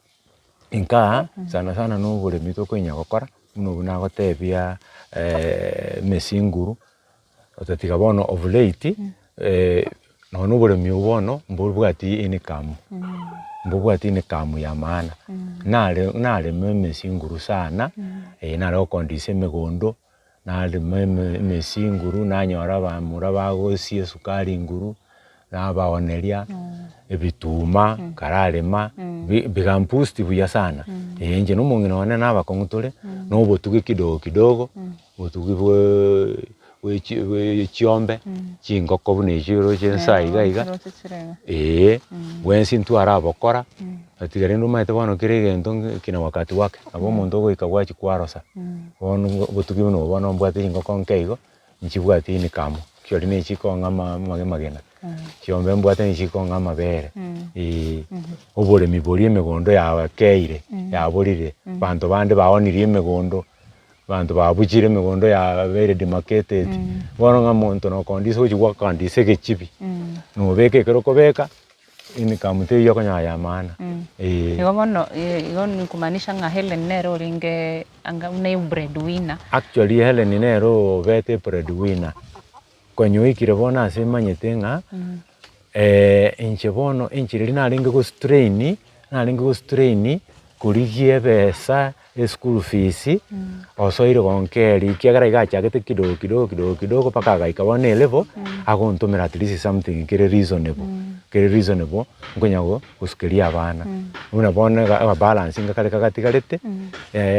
Inkaa sana sana na oboremi tokonya gokora, buna obwo nagotebia emesinguru, otatiga bono of late, nonya na oboremi obwo bono mbobwati income, mbobwati income ya maana. Nare narema emesinguru sana, nare gokondisia emegondo, narema eme emesinguru, nanyora abamura bagosia esukari nguru, nabaoneria ebituma nkararema, bi biga boost buya sana. Inche na omong'ina one na abakong'u tore, na obotugi kidogo kidogo, obotugi bweeee bwe chi bwe chiombe, chingoko buna echio oroche nsa iga iga, eeh, bwensi ntwarabokora, Gatiga rende omanyete bono kera egento kina wakati wake, nabo omonto ogoika gwachia kwarosa, bono obotugi buna obo bono mbwate chingoko nke igo, nchibwati income, chiori na echikong'a ama amagena, chiombe mbwate na echikong'a amabere eh, oboremi boria emegondo yakeire, yaborire, abanto bande baonirie emegondo, abanto babuchire emegondo yabeire demarcated, bono ng'a omonto nokondisa ogochia gwakondisa egechibi, nobeka ekero okobeka. Income teiyo okonyora ya maana, eeh. Igo bono igo ni kumaanisha ng'a Hellen nere orenge anga buna ebread winner. Actually Hellen nere obete ebread winner, konya oikire bono ase manyete ng'a inche bono enchera eria narenge go strain, narenge go strain korigia ebesa. Eschool fees, osoire gonkeri ekiagera iga achagete kidogo kidogo kidogo kidogo mpaka agaika bono elevel, agontomera at least something kere reasonable, kere reasonable, nkonya go gosukeria abana. Buna bono iga ababalance inga kare kagatigarete,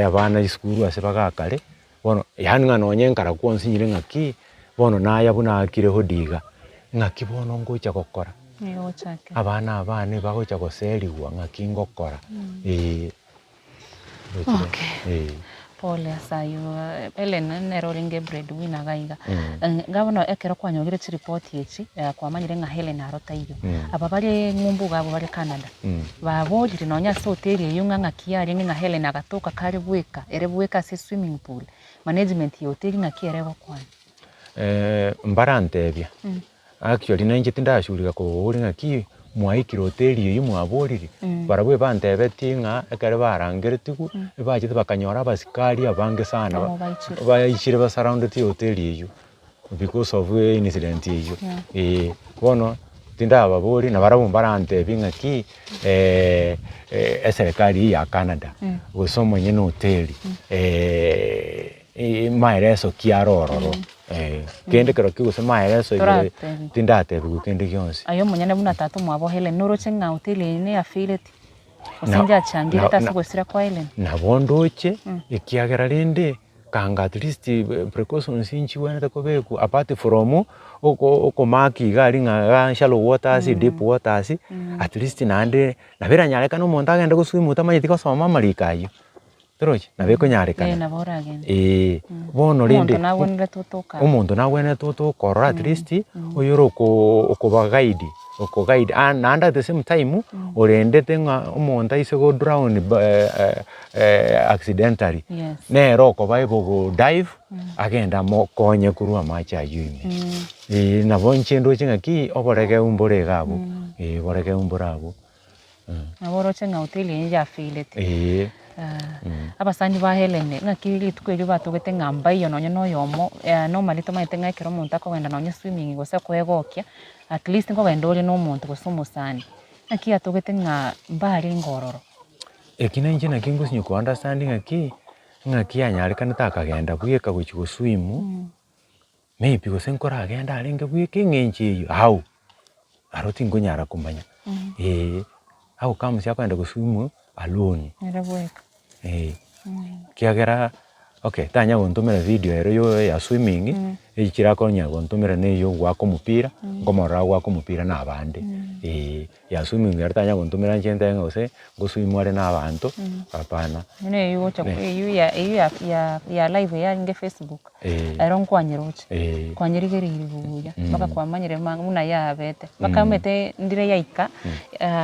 abana esukuru ase bagakare, bono yaani ng'a nonye nkarakwa onsinyire ng'aki, bono naya buna aakire hodi iga, ng'aki bono ngocha gokora, abana abane bagocha goserigwa ng'aki ngokora, eh. Okay. Pole ase ayio Hellen nere orenge bread winner iga iga. Iga bono ekero kwanyorire chiripoti echi, kwamanyire ng'a Hellen aro taiyo. Aba bare ng'umbu iga abwo bare Canada, baborire nonye ase hoteli eyio ng'a ng'aki yarenge ng'a Hellen agatoka kare bweka, ere bweka ase eswimming pool, management ya hoteli ng'aki ere egokwana? Mbarantebia. Actually na inche tindashurika koboria ng'aki mwaikire hoteli eywo mwaborire, barabwo ebantebetie ng'a ekero barangeretigwe, ebachete bakanyora abasikari abange sana Abo baichire. baichire ba surroundeti ehoteli eywo, because of eincident eywo eh. Bono tindababoria na barabwo mbarantebie ng'aki eserekari eye ya Canada, gose omonyene hoteli maeleso ki are ororo. Kende kero ki gose maeleso igoro Toratebiwa. tindatebigwa kende gionsi. Aye omonyene buna tata omwabo Hellen noroche ng'a hoteli eye neyafeileti? Gose Na- njachangirete na- ase na- ogosira kwa Hellen? Nabo ndoche, ekiagera rende kanga at least precautions nchigwenerete kobekwa apart from oko okomaka iga aria ng'a igaa shallow waters, deep waters, at least naende nabo eranyarekane omonto agende goswim otamanyeti gosoma amariko aywo. Torochi? Nabo ekonyarekana. Eh, nabo oragende. Eeh, bono rende Omonto nagwenerete otoka. omonto nagwenerete otoka ororo at least, oyore oko okobaguide, okoguide ah naende at the same time, orendete ng'a omonto aise go drown accidentally, Yes. nere okoba able go dive, agende amokonye korwa amache aywo ime. Eeh nabo inche ndoche ng'aki, oboregeu mbore iga abwo, eh oboregeu mbore abwo. Nabo oroche ng'a hoteli eye yafailete. Eeh. Abasani ba Hellen, ng'aki rituko erio batogete ng'a mbaiyo nonye na oyomo, normally tomanyete ng'a ekero omonto akogenda nonye swimming gose koegokia, at least nkogenda ore na omonto gose omosani. Ng'aki yatogete ng'a mbarenge ororo. Eki nainche naki ngosinywa ko understand ng'aki, ng'aki yanyarekanete akagenda bweka gochia go swim, maybe gose nkoragende arenge bweka eng'encho eywo how? Aro tinkonyara komanya, eh, how comes akogenda go swim alone? Ere bweka. Eh, ekiagera okay tanya gontomera video ero yo ya swimming, echichire akonya gontomera na eyo ogoaka omopira, nkomorora agoaka omopira na abande, eh. Ya swimming ere tanya gontomera inche ntebe ng'a gose ngoswim are na abanto, hapana. Buna eywo gocha Ne. eywo ya eywo ya ya ya live yarenge facebook, Eh. ero nkwanyeroche, Eh. kwanyerigereiri buya, mpaka kwamanyire ma buna yabete, mpaka Mm. omanyete ndire yaika,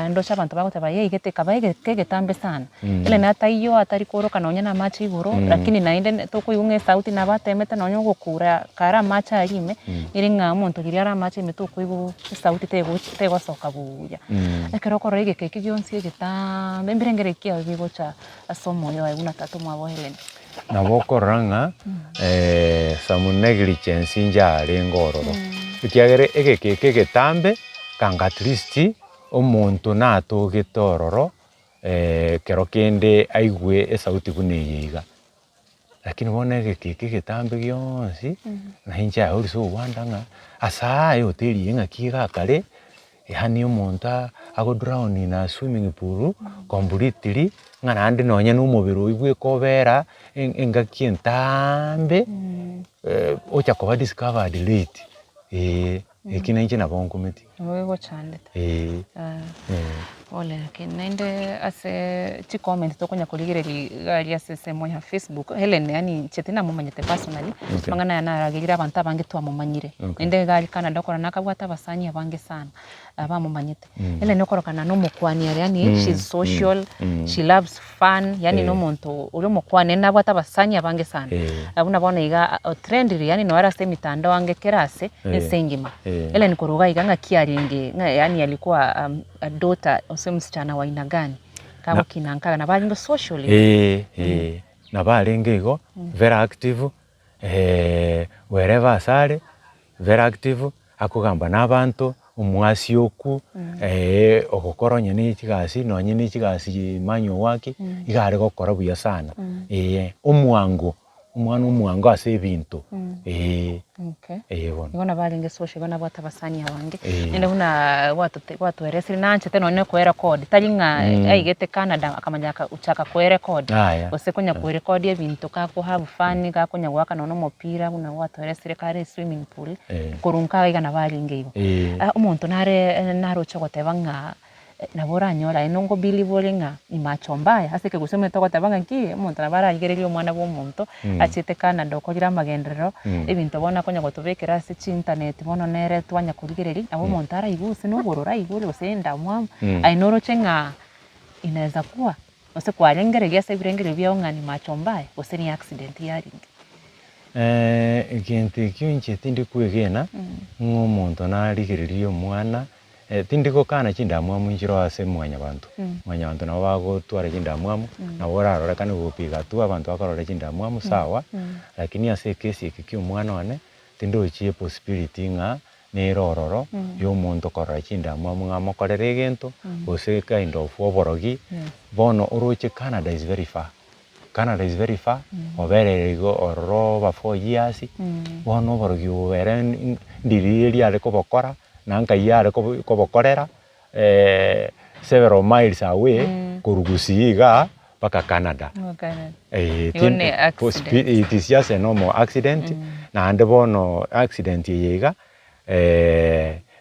ndoche abanto bagoteba yaigete ekaba egeka egetambe sana, Mm. ere nataiyo atari kooroka nonye na amache igoro, lakini naende ne tokoigwa ng'a esauti nabo atemete nonye ogokura kare amache aria ime, ere ng'a omonto riria are amache ime tokoigwa esauti tegochi tegosoka buya. Ekero okorora egeka ekio gionsi egetaambe, mbirengererio ki abwo bigocha ase omoyo oye buna tata omwabo Hellen? Nabo okorora ng'a some negligence inche arenge ororo, ekiagera egeka eke egetambe kanga at least omonto natogete ororo ekero kende aigwe esauti buna eye iga. Lakini bono egeka eke egetambe gionsi, na inche aye ore sogwanda ng'a ase aya ehoteli eye ng'aki iga akare, yaani omonto ago drown in a swimming pool completely, ng'a naende nonye na omobere oywo bweka obera engaki entambe, ocha koba discovered late, eh. Eki nainche nabo nkumeti. Nabo gegochandete. Eeh. Pole lakini naende ase chicomment tokonya korigereria iga aria ase esemo ya Facebook, Hellen yaani inche tinamomanyete personally, Okay. amang'ana aya naragerire abanto abange twamomanyire. Okay. Naende iga aria Canada okora nakabwate abasani abange sana, abamomanyete. Mm. Hellen okorokana na omokwani are yaani Mm, she's social, mm, mm. she loves fun, yaani Eh. na omonto ore omokwane naende nabwate abasani abange sana. Eh. Buna bono iga otrendire yaani nore ase emitandao ange kera ase, Eh. ense engima. Eh. Hellen korwa iga iga ng'aki arenge ng'a yaani alikuwa a daughter gose msichana wa aina gani? Kagokina nkaga nabo arenge social iga. Eh, eh, nabo arenge igo, very active, wherever ase are, very active, akogamba na abanto, omwasioku, ogokora onye ne chigasi nonye ne chigasi manual work, iga are gokora buya sana, eh, omwango, omwana omwango ase ebinto, eh, Okay. eh bono. Igo nabo arenge social igo nabwate abasani abange, Eh. naende buna gwatote gwatoeresire nanchete nonye na koerekodi tari ng'a aigete Canada akamanya aka gochaka koerekodi, Yaya. gose konya koerekodi ebinto gako have fun gakonya goaka nonye na omopira buna gwatoeresire kare eswimming pool, Eh. korwa nkaga iga nabo arenge igo. Eh. Omonto nare naroche goteba ng'a nabo oranyore aye nongo believe ore ng'a ni macho mbaya ase ekegusii omanyete ogoteba ng'a ki, omonto nabo ararigererie omwana bwa omonto, achete Canada okorire amagenderero, ebinto bono akonya gotobekera ase chiinternet bono nere twanya korigereria, nabo omonto araigwe gose na obororo aigure gose endamwamu, aye noroche ng'a inaweza kuwa, gose kwarengereria ase ebirengererio biago ng'a ni macho mbaya, gose ni accident yarenge. Egento ekio inche tindi kwegena, ng'a omonto narigererie omwana, tindi gokana chindamwamu nchire ase mwanyabanto, mwanyabanto nabo bagotwara chindamwamu, nabo orarorekane gopiga hatua abanto bakorora chindamwamu sawa, lakini ase ekesi eke kia omwana one, tindochi epossibility ng'a nere ororo ya omonto korora chindamwamu ng'a amokorere egento, gose kind of oborogi, bono oroche Canada is very far. Canada is very far, oberire igo ororo over four years, bono oborogi obo ere ndiri riare kobokora, na nkai are kobo kobokorera several miles away korwa gusii igaa mpaka Canada. Eh, Igo ne accident. it is just a normal accident, naende bono accident eye iga.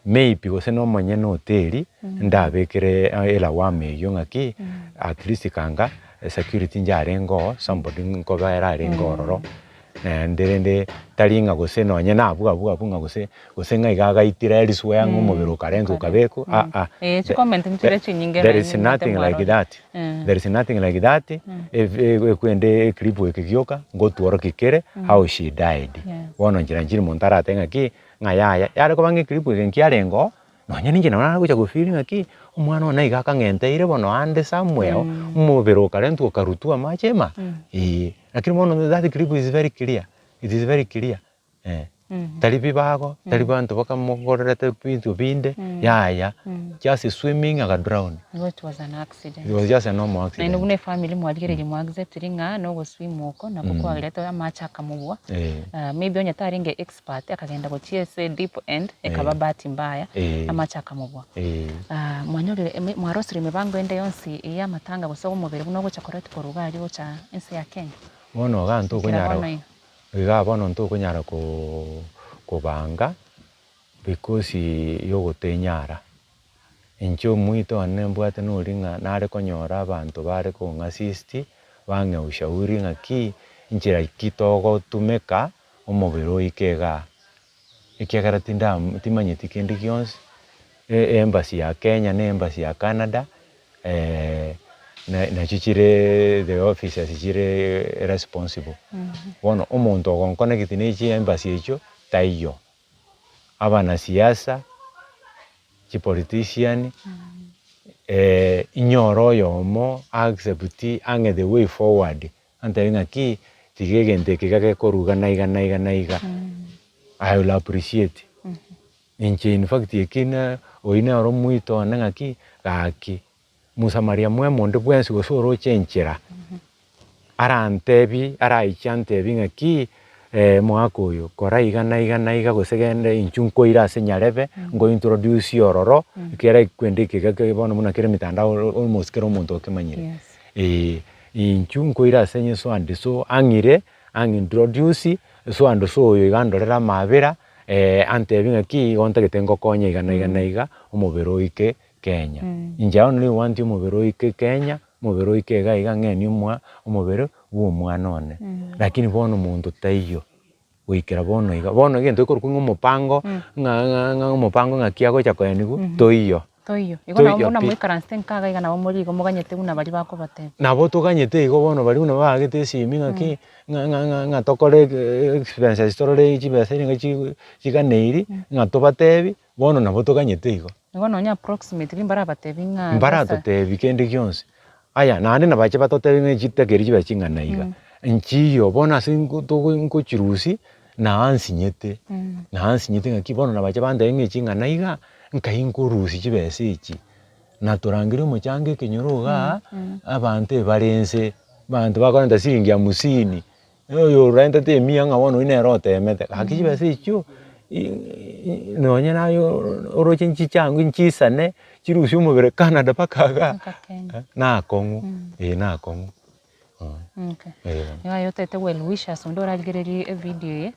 Maybe gose na omonyene hoteli ndabekere elawama eywo ng'aki at least kanga security njarenge oo somebody nkobera arenge ororo naende rende tari ng'a gose nonye nabwo abwo abwo ng'a gose gose ng'a iga agaitire eriswe ng'a omobere okarentwa okabekwa aa Eh, chicomment nchire chinyinge there is nothing like that, there is nothing like that ekwende eclip eke gioka ngotworokia kere how she died. Bono nchera nchiri monto aratebe ng'aki ng'a yaya, yare koba ng'a eclip eke nkiarenge oo, nonye ninche nabo nare gocha go feel ng'aki, omwana one iga akang'enteire bono ande somewhere omobere okarentwa okarutwa amache ime aa, eh. Lakini bono that clip is very clear, it is very clear eh. Tari bibago, tari banto bakamogorerete binto binde, yaya, just swimming aka drown. Igo it was an accident. It was just a normal accident. Naende buna efamiri mwarigereiri mwa acceptiri ng'a nogoswim oko nako kwagerete amache akamobua, maybe onye tarenge expert akagenda gochia ase deep end ekaba bahati mbaya amache akamobua. Mwanyorire eme mwarosirie emibango ende yonsi ya amatanga gose omobere buna ogocha koreti korwa iga aria gocha ense ya Kenya? Bono iga Goikera ntokonyara bono iga. iga bono ntokonyara koo kobanga because ya ogotenyara. Inche omoito one mbwate noria ng'a nare konyora abanto bare kong'assist, bang'e ushauri ng'aki, nchera ki togotumeka omobere oike igaa, ekiagera tinda timanyeti kende gionsi, e embassy ya Kenya na embassy ya Canada nachio chire the officers chire responsible. Bono omonto ogonconnect na chiembassy echio taiyo, abanasiasa, chipolitician, inyore oyomo accept ang'e the way forward, Antebie ng'aki, tiga egento eke iga gekoruga na iga na iga na iga, I will appreciate. Inche in fact eki na oyio nere omoito one ng'aki, gaki, mosamaria mwema onde bwensi gose oroche enchera, arantebie araiche antebie ng'aki, omogaka oyo kora iga na iga na iga gose genda inchuo nkoire ase nyarebe, nko introduce ororo, ekiagera ekwende eke iga bono buna kere emitandao almost kera omonto okemanyire. Eeh inchuo nkoira ase onye so and so ang'ire, ang'introduce, so and so oyo iga andorere amaabera, antebi ng'aki igo ntagete ngokonye iga na iga na iga, omobere oike Kenya. Inche I only want omobere oike Kenya, omobere oike iga iga ng'enie omwa omobere bwa omwana one. Lakini bono omonto taiyo, goikera bono iga, bono egento gekorokwa ng'a omopango, ng'a ng'a ng'a omopango ng'aki agocha koeniwa, toiyo. Toiyo. Igo nabo Toiyo buna pi. moikaransete nka iga iga nabo more igo moganyete buna baria bakobatebia. Nabo toganyete igo bono baria buna baagete esimi ng'aki, ng'a ng'a ng'a ng'a tokore expenses torore chibesa nigo chi chiganeiri, ng'a tobatebi, bono nabo toganyete igo. Igo nonye approximately mbarabatebi ng'a besa. Mbaratotebi kende gionsi, aya naende nabache batotebi ng'a chitakeire chibe ching'ana iga, nchiyo bono ase nko togo nkochirusia, naansinyete, naansinyete ng'aki bono nabache bantebi ng'a eching'ana iga, nkai nkorusia chibesa echi, na torangeria omochango ekenyoro igaa, abanto ebare nse, abanto bakorenta siringi hamsini, oyo orentete emia ng'a bono oywo nere otemete, gaki chibesa echio nonye naye oroche nchichangu nchisane, chirusie omobere Canada mpaka igaa, Mpaka Kenya. nakong'u eh nakong'u. Okay. Igo aye otagete well wishers onde orarigererie evideo eye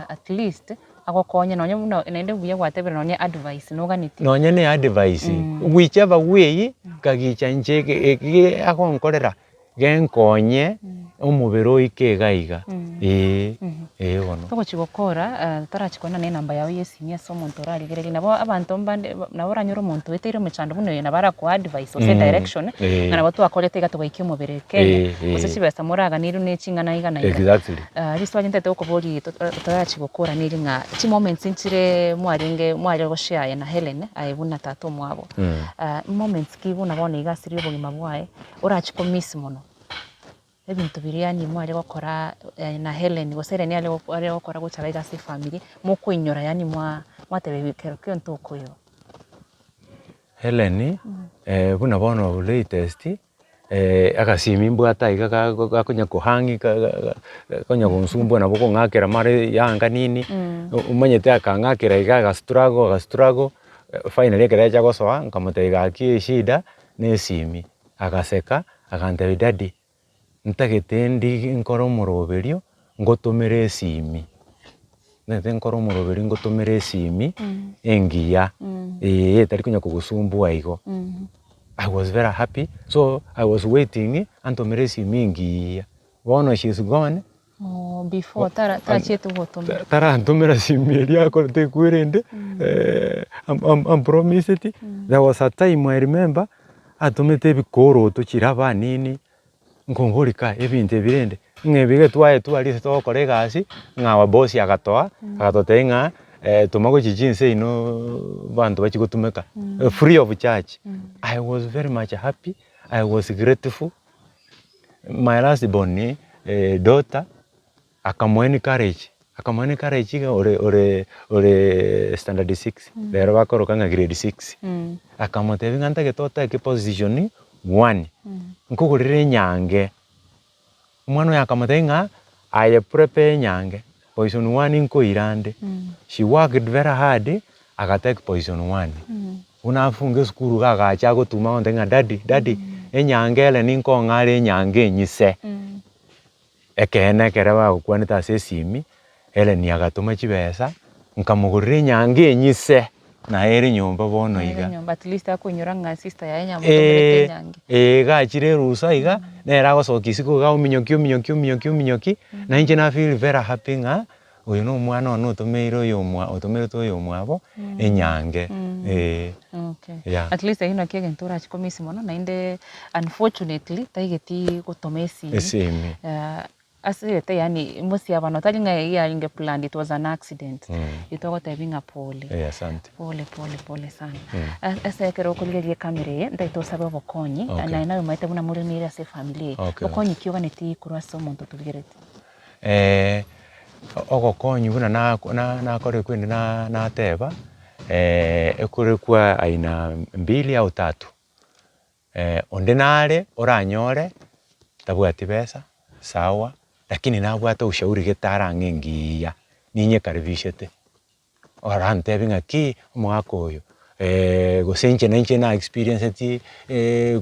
at least agokonye nonye buna naende buya gwatebire nonye advice noganetie. Nonye ne advice, whichever way, kagicha inche eke eki agonkorera. Genkonye omobere oike iga iga, ee, ee bono. Togochi gokora torachi koenana enamba yao ya esimi ase omonto orarigererie nabo abanto mbande nabo oranyore omonto oeteire omochando buna oyo nabo arakoe advice gose direction ng'a nabo twakorete iga togaikia omobere Kenya gose chibesa moraganirwe ne ching'ana iga na iga. Exactly. Riswali ntagete gokoboria torachi gokora neri ng'a chimoments nchire mwarenge mware goshare na Hellen aye buna tata omwabo, moments ki buna bono iga asire obogima bwaye. Orache ko miss mono, ebinto biria yaani mware gokora na Hellen gose Hellen are are gokora gocha iga ase efamiri, mokoinyora yaani mwa mwateba ekero kio ntokoiba. Hellen, buna bono latest, agasimi mbwate aiga ga gakonya kohang ga ga gakonya gonsumbua nabo kong'akera mara yanga nini, omanyete akang'akera iga aga struggle aga struggle, finally ekero yacha gosoa nkamotebia gaki eshida. Nesimi, agaseka, agantebia daddy, ntagete ndige nkore omoroberio, ngotomere esimi. Ntagete nkore omoroberi ngotomere esimi engiya, eeh etari konya kogosumbua igo. I was very happy, so I was waiting antomere esimi engiya, bono she is gone. Oh before tara tachiete gogotomera. Tarantomera simi eria akorete ekwerende ampromiseti, there was a time I remember atomete ebikoroto chiraba nini, nkongoria kai ebinto ebi rende, ng'a ebi iga twaetwe aria ase togokora egasi, ng'a our boss agatoa, agatotebia ng'a toma gochia chinse inoo abanto bachie gotumeka free of charge, I was very much happy, I was grateful. My last born daughter akamo encourage, akamo encourage iga ore ore ore standard six, rero bakoroka ng'a grade six, akamotebia ng'a ntagete otake position one, nkogorere enyange. Omwana oyo akamotebia ng'a aye prepare enyange, position one nkoira nde. She worked very hard, agatake position one. Buna afunge esukuru iga agacha agotuma agontebia ng'a daddy, daddy, enyange ere ninkong'are enyange enyise. Ekeene ekere bagokwanete ase esimi, Hellen agatoma chibesa, nkamogorera enyange enyise, naye ere nyomba bono Ere iga. nyomba at least akoinyora ng'a sister yaye nyamotomerete enyange. Eeh iga achire erusa iga, nere agosoka isiko iga ominyoki ominyoki ominyoki ominyoki, na inche na feel very happy ng'a. Oyo nomwana one otomeire oyomwa otomerete oyomwabo enyange eh. Okay. Yeah. At least ayio naki egento orache komiss mono naende unfortunately taigeti gotoma esimi. Esimi. Asirete yaani mosiabano tari ng'a eyio yarenge planned it was an accident. Itogotebi ng'a pole. Eh asante. Pole pole pole sana. Ase ekero okorigereria ecamera eye ntaete osabe obokonyi Okay. naye naye omanyete buna moremeire ase efamiri eye. Okay. Bokonyi ki oganeti korwa ase omonto otorigereti? Ogokonywa buna nakore kwende nateba, ekorekwa aina mbili au tatu, onde nare oranyore tabwati besa sawa, lakini nabwate ushauri gete arang'e engiya, ninyekaribishete. Orantebie ng'aki omogaka oyo gose inche nainche na experienceti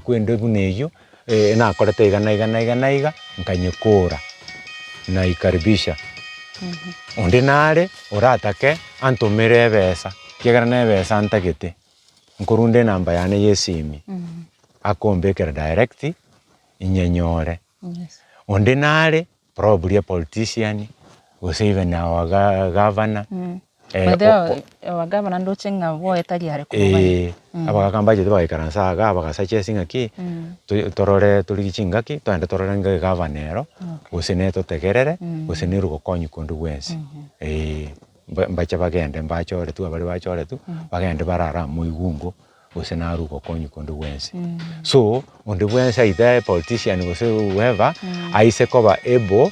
kwende buna eyio, nakorete iga na iga na iga na iga, nkanyekora, naikaribisha. Onde nare oratake antomere ebesa, ekiagera na ebesa ntagete, nkorunda enamba yane ya esimi, akombekera direct, inyenyore. Onde nare Probably a politician, gose even our governor, By the way, our governor ndoche ng'a boe tari are korwa eh, abagaka mbachete bagaikaransa igaa bagasuggest ng'aki, torore torigie chingaki togende torore ng'a egavana ero, gose netotegerere, gose nere ogokonya konde bwensi, eh, mbache bagende mbachoretwe abaria bachoretwe, bagende barare amo igungo. gose narwe ogokonyi konde gwensi. So, onde bwensi aite politician gose whoever, aise koba able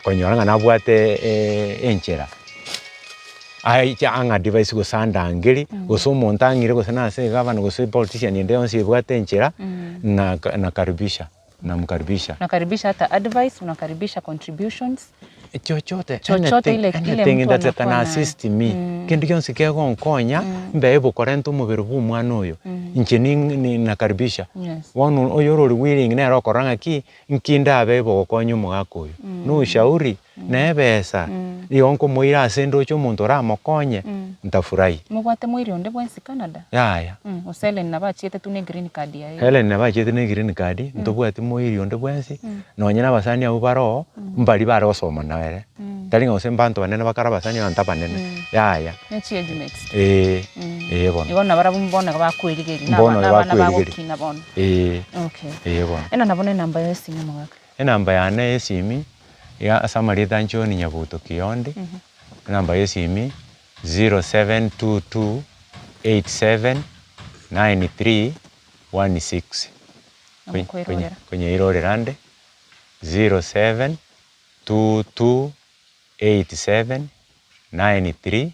konyora ng'a nabwate enchera, aiche ang'a advise gose andangeri, gose omonto ang'ire gose nase egavana gose politician ende yonsi ebwate enchera, na nakaribisha, namkaribisha. Unakaribisha hata advice, unakaribisha contributions. Chochote, Chochote anything, ile ile anything mtu that can anakuwa nayo. assist me, kende gionsi kegonkonya, mbe able korenta omobere bwa omwana oyo, inche ni nakaribisha. Yes. Bono oyore ore willing nere okorora ng'aki, nki ndabe able gokonya omogaka oyo, na ushauri, na ebesa, nigo nkomoira ase ndoche omonto oramokonye, ntafurahi. Mobwate moiri onde bwensi Canada? Yaya. Gose Hellen nabo achiete tu ne green card yaye. Hellen nabo achiete ne green card, ntobwati moiri onde bwensi, nonye na abasani abwo bare oo, mbari bare gosoma nere, tari ng'a gose mbanto banene bakare abasani abanto abanene, yaya. Ne chi age mates. Eeh, eh bono. Igo nabarabwo mbono iga bakwerigeria, na Mbono iga abana bakwerigeria. bagokina bono. Eeh, Okay. eh bono. Eno nabo ne enamba ya esimi omogaka. Enamba yane ya esimi, iga ase amarieta a John Nyabuto Kiondi, enamba ya esimi 0722 87 93 16. Namokoirorera. Konyeirorera nde 0722 87 93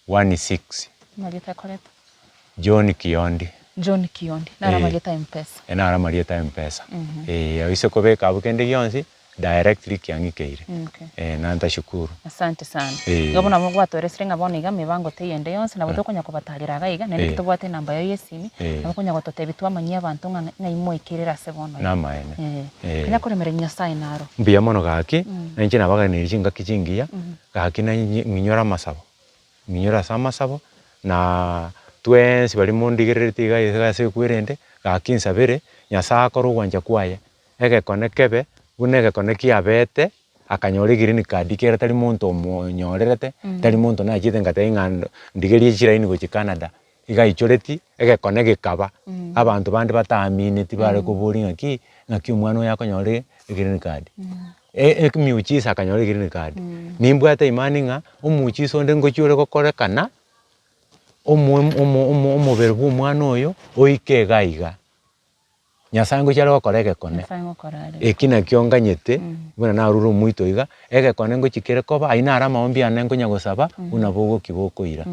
16. Amarieta akoreta. John Kiondi. John Kiondi. Naro amarieta a Mpesa. Naro amarieta a Mpesa. Eeh, oise kobeka abwo kende gionsi. Directly kiang'ikeire. Okay. Eh, na ntashukuru. Asante sana. Eh. Igo buna gwatoeresire ng'a bono iga emibango teiyo ende yonsi, nabo tokonya kobatarera iga iga, naende Eh. ki tobwate enamba yaye ya esimi, Eh. nabo okonya gototebia twamanyia abanto ng'a ng'ai mwaikeire ase bono iga. Namaene. Eh. Eh. Konya koremereria Nyasaye naro. Mbuya mono gaki, na inche nabaganirie chingaki chingiya, gaki na inye ng'inyore amasabo, ng'inyore ase amasabo, na twensi baria mondigerereti iga iga ase ekwerende, gaki nsabere, Nyasaye akore ogwancha kwaye, egekone kebe, buna egekone kiabete, akanyora egreen card kere tari monto omonyorerete, tari monto nachiete ngateba ng'a ndo ndigerie chiraini gochia Canada, iga aichoreti, egekone gekaba, abanto bande bataamineti bare koboria ng'aki, ng'aki omwana oyo akonyora egreen card. Emiujiza akanyora egreen card, nimbwate imani ng'a, omuujiza onde ngochia ore gokorekana, omo omo omo omobere bwa omwana oyo, oike iga iga. Nyasae ngochia are gokora egekone, Nyasae ngokora are. eki nakio nganyete, buna narure omoito iga, egekone ngochia kere koba, ayio naro amaombi ane nkonya gosaba, buna bogokia bokoira.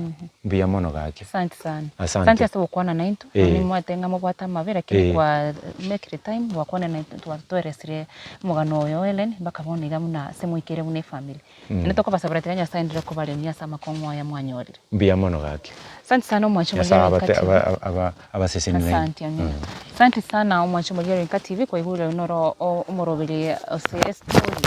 Mbuya mono gaki. Asante sana. Asante. Asante ase gokwana naintwe, Eh. nonye nimwate ng'a mobwate amabe lakini Eh. kwa make the time gwakwana naintwe twatoeresire omogano oyo Hellen mpaka bono iga buna ase moikeire buna efamiri. Naende tokobasabera tiga Nyasae aenderere kobaremia ase amakong'u aya mwanyorire. Mbuya mono gaki. Asante sana omwancho Nyasae Omoriere abate Nka TV. aba aba abaseseni nainwe. Asante amina. Asante sana omwancho Omoriere Nka TV kwaigure oyo noro omoroberi ase estory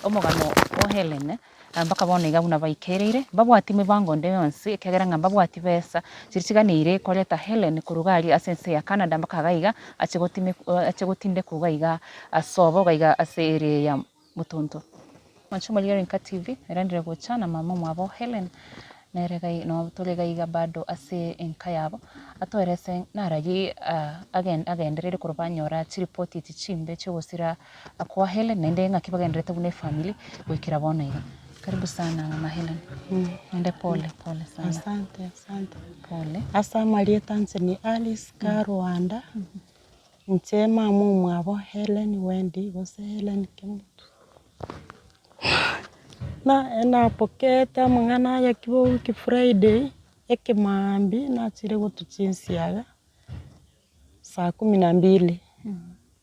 omogano o Hellen mpaka bono iga buna baikereire mbabwati mibango ende yonsi ekiagera ng'a mbabwati besa chiria chiganeire koreta Hellen korwa iga aria ase ense ya Canada mpaka iga iga ache gotime ache gotindekwa iga iga ase obo iga iga ase area ya Motonto. Mwanche omorigereria Nka TV, erendire gocha na mama omwabo Hellen, nere gai no tore gaiga bado ase enka yabo, atoerese narari agendereire korwa banyora chiripoti echi chimbe chiogosira kwa Hellen naende ng'aki bagendererete buna efamiri goikera bono iga. Karibu sana mama Hellen, naende pole pole sana. Asante asante. Pole. Ase amarieta inche ni Alice Karwanda. Inche mama omwabo Hellen Wendy gose Hellen Kemutu. Na napokete amang'ana aya ki Friday, ekemaambia nachire gotwa chinsiaga, saa kumi na mbili,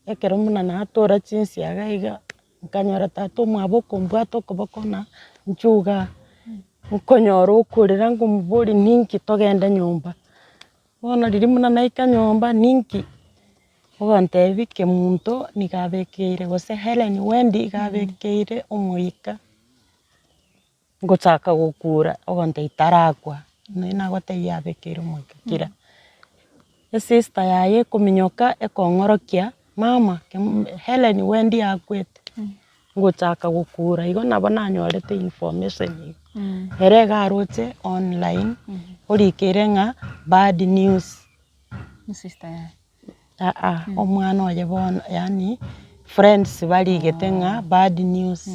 ekero buna natora chinsiaga iga, nkanyora tata omwabo okombwata okoboko na inchuo igaa, nkonyora okorera nkomoboria ninki togende nyomba. Bono riria buna naika nyomba ninki, ogontebia kemunto nigo abekeire gose Hellen Wendy iga abekeire omoika, ngochaka gokura ogontebia tarakwa, nonye nagotebia abekeire omoika kira. Esister yaye ekominyoka ekong'orokia, mama Hellen Wendy akwete, ngochaka gokura igo nabo nanyorete information igo. Ere iga aroche online, orikire ng'a bad news. Sister yaye. Aa, omwana oye bono yaani friends barigete ng'a bad news.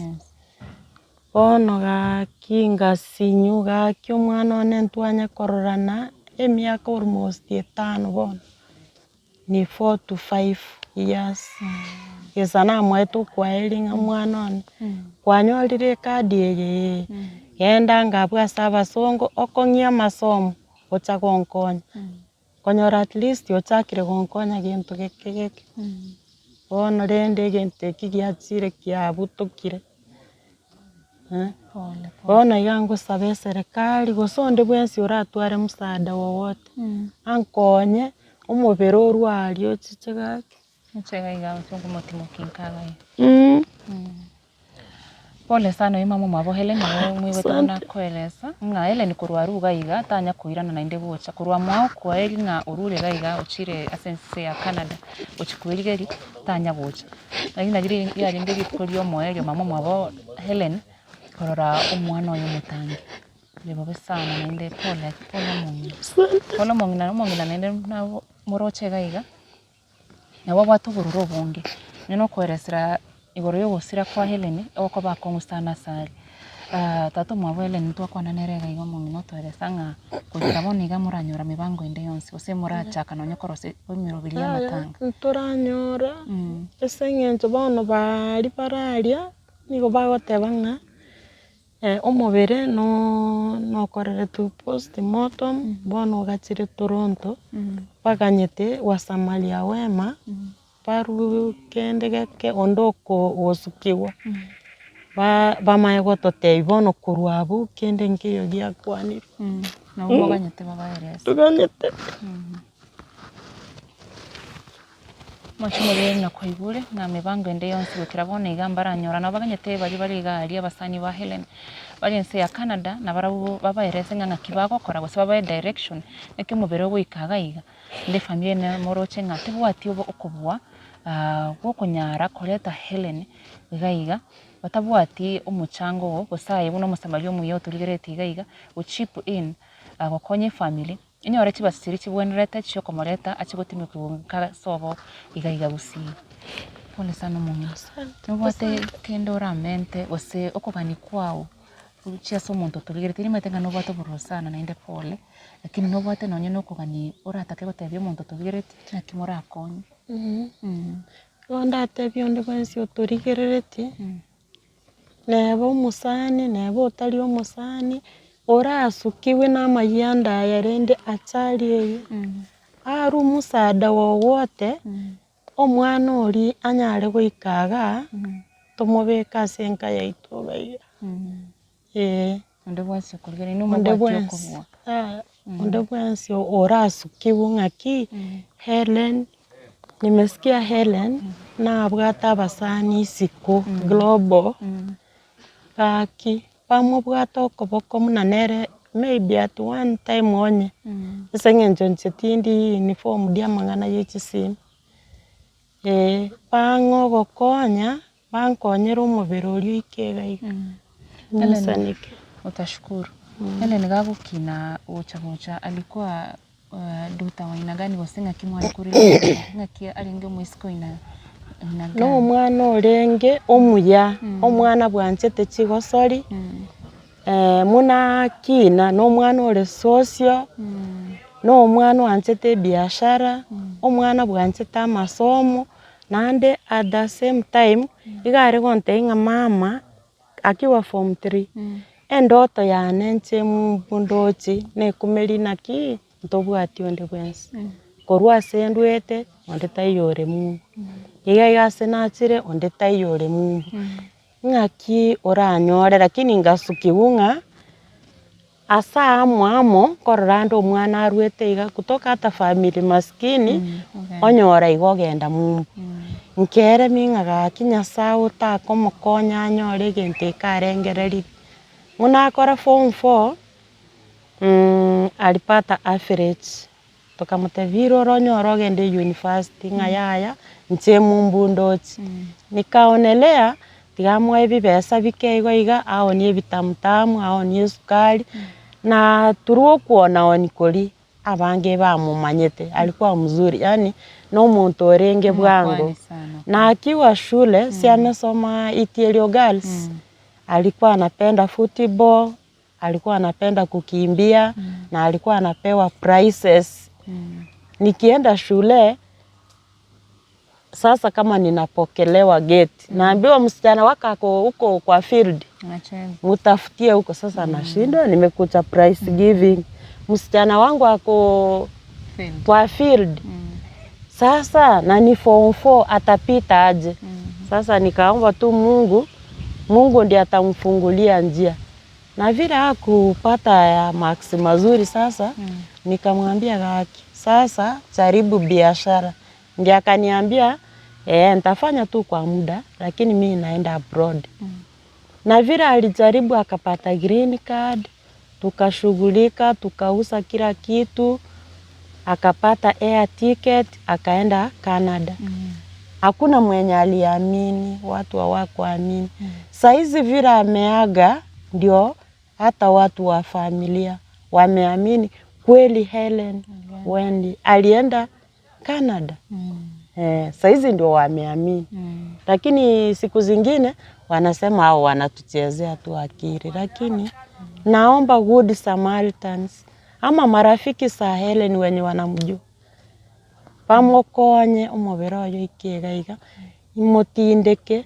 Bono gaki ngasinyu gaki omwana one ntwanye kororana emiaka almost etano bono. Ni four to five years, gesa namoete okwaeri ng'a omwana one, kwanyorire ekadi eye ee, genda anga abwo ase abasongo okong'ie amasomo ocha gonkonya, konyora at least ochakire gonkonya gento geke geke, bono rende egento eki giachire kiabutokire. Bono iga ngosaba eserekari gose onde bwensi oratware msaada wowote, ankonye omobere orwe aria ochiche gaki. Inche iga iga ase okomotimokia nka iga. Pole sana oyio mama omwabo Hellen nabo moigwete buna Asante. akoelesa, ng'a Hellen korwa arure iga iga tanya koirana naende gocha, korwa mwao kwaeri ng'a orure iga iga ochire ase ense ya Canada gochia kwerigeria tanya gocha. Lakini nari riarenge rituko ria omoerio mama omwabo Hellen korora omwana oye omotangi, ribobe sana naende pole pole omong'ina. Pole omong'ina omong'ina naende nabo moroche iga iga, nabo abwate obororo obonge, onye nokoeresera igoro ya ogosira kwa Hellen, ogokoba akong'u sana ase are. Tata omwabo Hellen ntwakwana nere iga iga omong'ina otoeresa ng'a goika bono iga moranyora mibango ende yonsi gose morachaka nonye korosia emeroberi ya Yaya amatanga. ntoranyora, ase eng'encho bono baria bararia, nigo bagoteba ng'a omobere noo nokoreretwe postmortem, bono ogachire Toronto, baganyete wasamaria wema. Barue kende geke onde oko gosukigwa, ba bamanye gototebia bono korwa abwo kende nkeiyo giakwanire. Nabo moganyete babaerese. Toganyete. Omochie oria ng'a kwaigure, ng'a mebango ende yonsi goikera bono iga mbaranyora, nabo baganyete baria bare iga aria abasani ba Hellen, bare ense ya Canada, nabarabwo babaerese ng'a ng'aki bagokora gose babae direction, naki omobere ogoika iga iga. Naende efamiri eye moroche ng'a tebwati obo okobua bwokonyara koreta Hellen iga iga, batabwati omochango oo, gose aye buna omosamaria omuya otorigereretie iga iga, go chip in gokonya efamiri. Inyore chibesa chiria chibwenerete chiokomoreta ache gotimekigwa nka sobo iga iga gusii. Pole sana omong'ina. Nobwate kende oramente gose okogania kwao gochia ase omonto otorigereti nimanyete ng'a nobwate obororo sana naende pole, lakini nobwate nonye na okogania oratake gotebia omonto otorigereti naki morakonye. Igo ndatebie onde bwensi otorigereretie. Neba omosani, neba otari omosani, orasukigwe na amayianda aya rende achari eye, arwe omosaada wowote, omwana oria anyare goika igaa, tomobeke ase enka yaito iga iga, eh. Onde bwensi okorigereria Onde nomobwati bwensi, okobua. yaya, onde bwensi orasukigwe ng'aki, Hellen, nimesikia Hellen, nabwate abasani isiko global, gaki bamobwate okoboko buna nere maybe at one time onye, ase eng'encho inche tindi informed amang'ana ya chisimi, bang'e ogokonya. Bankonyere omobere oria oike iga iga, Helen, ng'isaneke. Utashukuru. Helen gagokina gocha gocha alikuwa duta wa aina gani gose ng'aki mware korelate ng'aki arenge omoiseke oina aina Na gani? omwana orenge omuya, omwana bwanchete chigosori, buna akina na omwana ore socio, na omwana oanchete ebiashara, omwana bwanchete amasomo. Naende at the same time, iga are gontebia ng'a mama, akiwa form three, endoto yane inche ndoche nekumeri naki, ntobwati onde bwensi, korwa ase ndwete, onde taiyo ore mumbu, iga iga ase nachire onde taiyo ore mumbu, ng'aki oranyore lakini ngasukiwa ng'a. Ase amo amo nkorora ande omwana arwete iga kutoka ata family maskini, onyora igo ogenda mumbu. Nkeremia ng'a gaki Nyasaye otakomokonya anyore egento eke arengererie. Buna akora form four, alipata average, tokamotebia ira ore onyore ogende university ng'a yaya, inche mumbu ndoche. Nikaonelea, tiga amoe ebibesa bike igo iga, aonie ebitamutamu, aonie esukari, na through okuonaonia koria, abange bamomanyete, alikuwa mzuri yaani na omonto orenge bwango. Omokwani sana. Na akiwa shule, si amesoma Itierio Girls, alikuwa anapenda football, alikuwa anapenda kukimbia na alikuwa anapewa prizes. Nikienda shule, sasa kama ninapokelewa gate, naambiwa msichana wako ako huko kwa field, mutafutie huko. Sasa nashindwa, nimekuja prize giving, msichana wangu ako kwa field. Sasa na ni form four atapita aje? Sasa nikaomba tu Mungu, Mungu ndiye atamfungulia njia. Na vile hakupata ya marks mazuri sasa, nikamwambia gaki, sasa jaribu biashara. Ndiye akaniambia, eh nitafanya tu kwa muda, lakini mi naenda abroad. Na vile alijaribu akapata green card, tukashughulika, tukauza kila kitu, akapata air ticket, akaenda Canada. Hakuna mwenye aliamini, watu hawakuamini. Saizi vile ameaga, ndio hata watu wa familia wameamini kweli Hellen Wendy alienda Canada. Eh, saizi ndio wameamini. Lakini siku zingine wanasema hao wanatuchezea tu akili, lakini naomba good Samaritans ama marafiki sa Hellen wenye wanamjua bamokonye omobere oye oike iga iga, imotindeke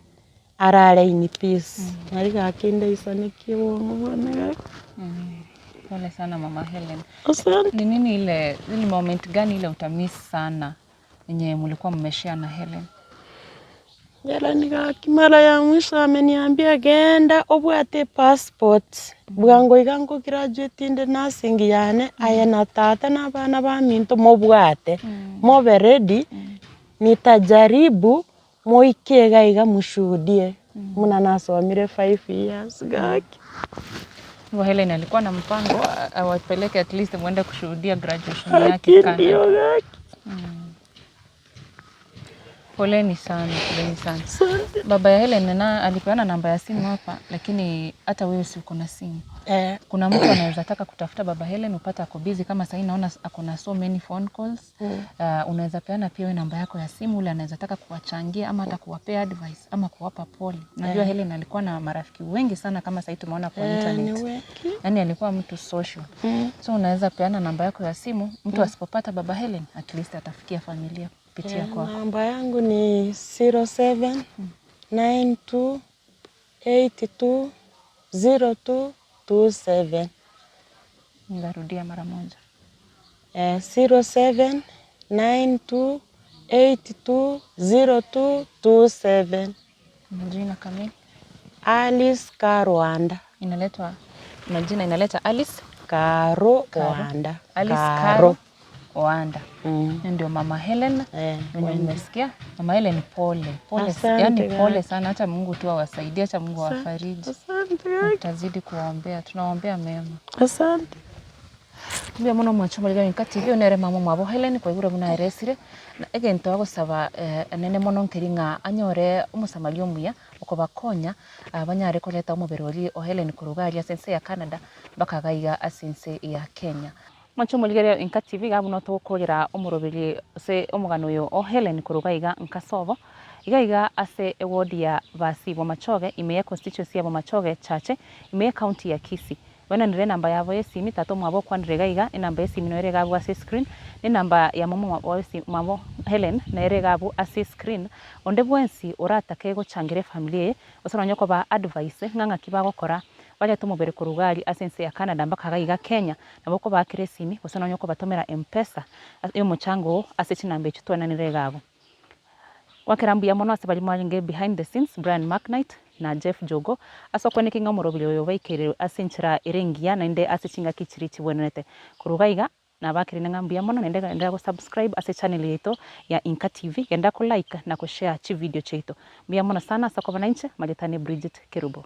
arare in peace. Nari gaki ndaisanekie obongo bwane gaki. Pole sana mama Hellen. Asante. Ni nini ile, ni moment gani ile utamiss sana? Enye mulikuwa mmeshare na Hellen? Hellen gaki mara ya mwisho ameniambia genda obwate epassport, bwango iga nko graduate inde nursing yane, aye na tata na abana baminto mobwate, mobe ready, nitajaribu moike iga iga mshuhudie buna nasomire five years gaki. Hivyo Hellen alikuwa na mpango awapeleke at least mwende kushuhudia graduation yake Gaki Canada. ndio gaki. Poleni sana, poleni sana. Asante. Baba ya Hellen na alipeana namba ya simu hapa, lakini hata wewe si uko na simu. Eh, Kuna mtu anaweza taka kutafuta baba Hellen upate ako busy kama sahii naona ako na so many phone calls. Unaweza peana pia wewe namba yako ya simu, ule anaweza taka kuwachangia ama hata kuwapea advice ama kuwapa pole. Unajua Hellen alikuwa na marafiki wengi sana kama sahii tumeona kwa eh, ni internet. wengi. Yaani alikuwa mtu social. So unaweza peana namba yako ya simu, mtu asipopata baba Hellen at least atafikia familia kupitia kwako. Namba yangu ni 07 92 82 02 27. Nitarudia mara moja. Eh, 07 92 82 02 27. Majina kamili Alice Karwanda. inaletwa majina inaleta Alice Karo Wanda. Alice Karo Oanda. Huyo Ndio mama Hellen Eh, mwenye mmesikia. Mama Hellen, pole pole, Asante yani pole kaka. sana. Hata Mungu tu awasaidie, hata Mungu awafariji. Asante. Tutazidi kuwaombea, tunawaombea mema. Asante. Mbuya mono mwancho moriga Inka TV onere mama omwabo Hellen kwaigure buna eresire na egento agosaba enene mono nkeri ng'a anyore omosamaria omuya okobakonya banyare koreta omobere oria o Hellen korwa iga aria ase ense ya Canada mpaka iga iga ase ense ya Kenya. Mwanche omorigereria Inka TV iga buna togokorera omoroberi ase omogano oyo o Hellen korwa iga iga nka sobo iga iga ase eward ya Basi Bomachoge ime ye constituency ya Bomachoge Chache ime ye county ya Kisii. Baenanire enamba yabo y'esimi, tata omwabo okwanire iga iga, enamba y'esimi nere iga abwo ase escreen, na enamba ya mama omwabo esi mwabo Hellen nere iga abwo ase escreen, onde bwensi oratake gochangira efamiri eye, gose nonye kobaa advice ng'a ng'aki bagokora, barete omobere korwa iga aria ase ense ya Canada mpaka iga iga Kenya, nabo okobaakera esimi gose nonye okobatomera Mpesa y'omochango oo ase chinamba echio twaenanire iga abwo. Gwakera mbuya mono ase baria mwarenge behind the scenes, Brian McKnight na Jeff Jogo, ase okweneka ng'a omoroberi oyo obaikeire ase enchera ere engiya naende ase chingaki chiria chibwenerete. Korwa iga iga, nabakerene ng'a mbuya mono naende genderera go subscribe ase echannel yaito ya Inka TV, genda ko like na ko share chividio chiaito. Mbuya mono sana ase okoba nainche, Maritani Bridget Kerubo.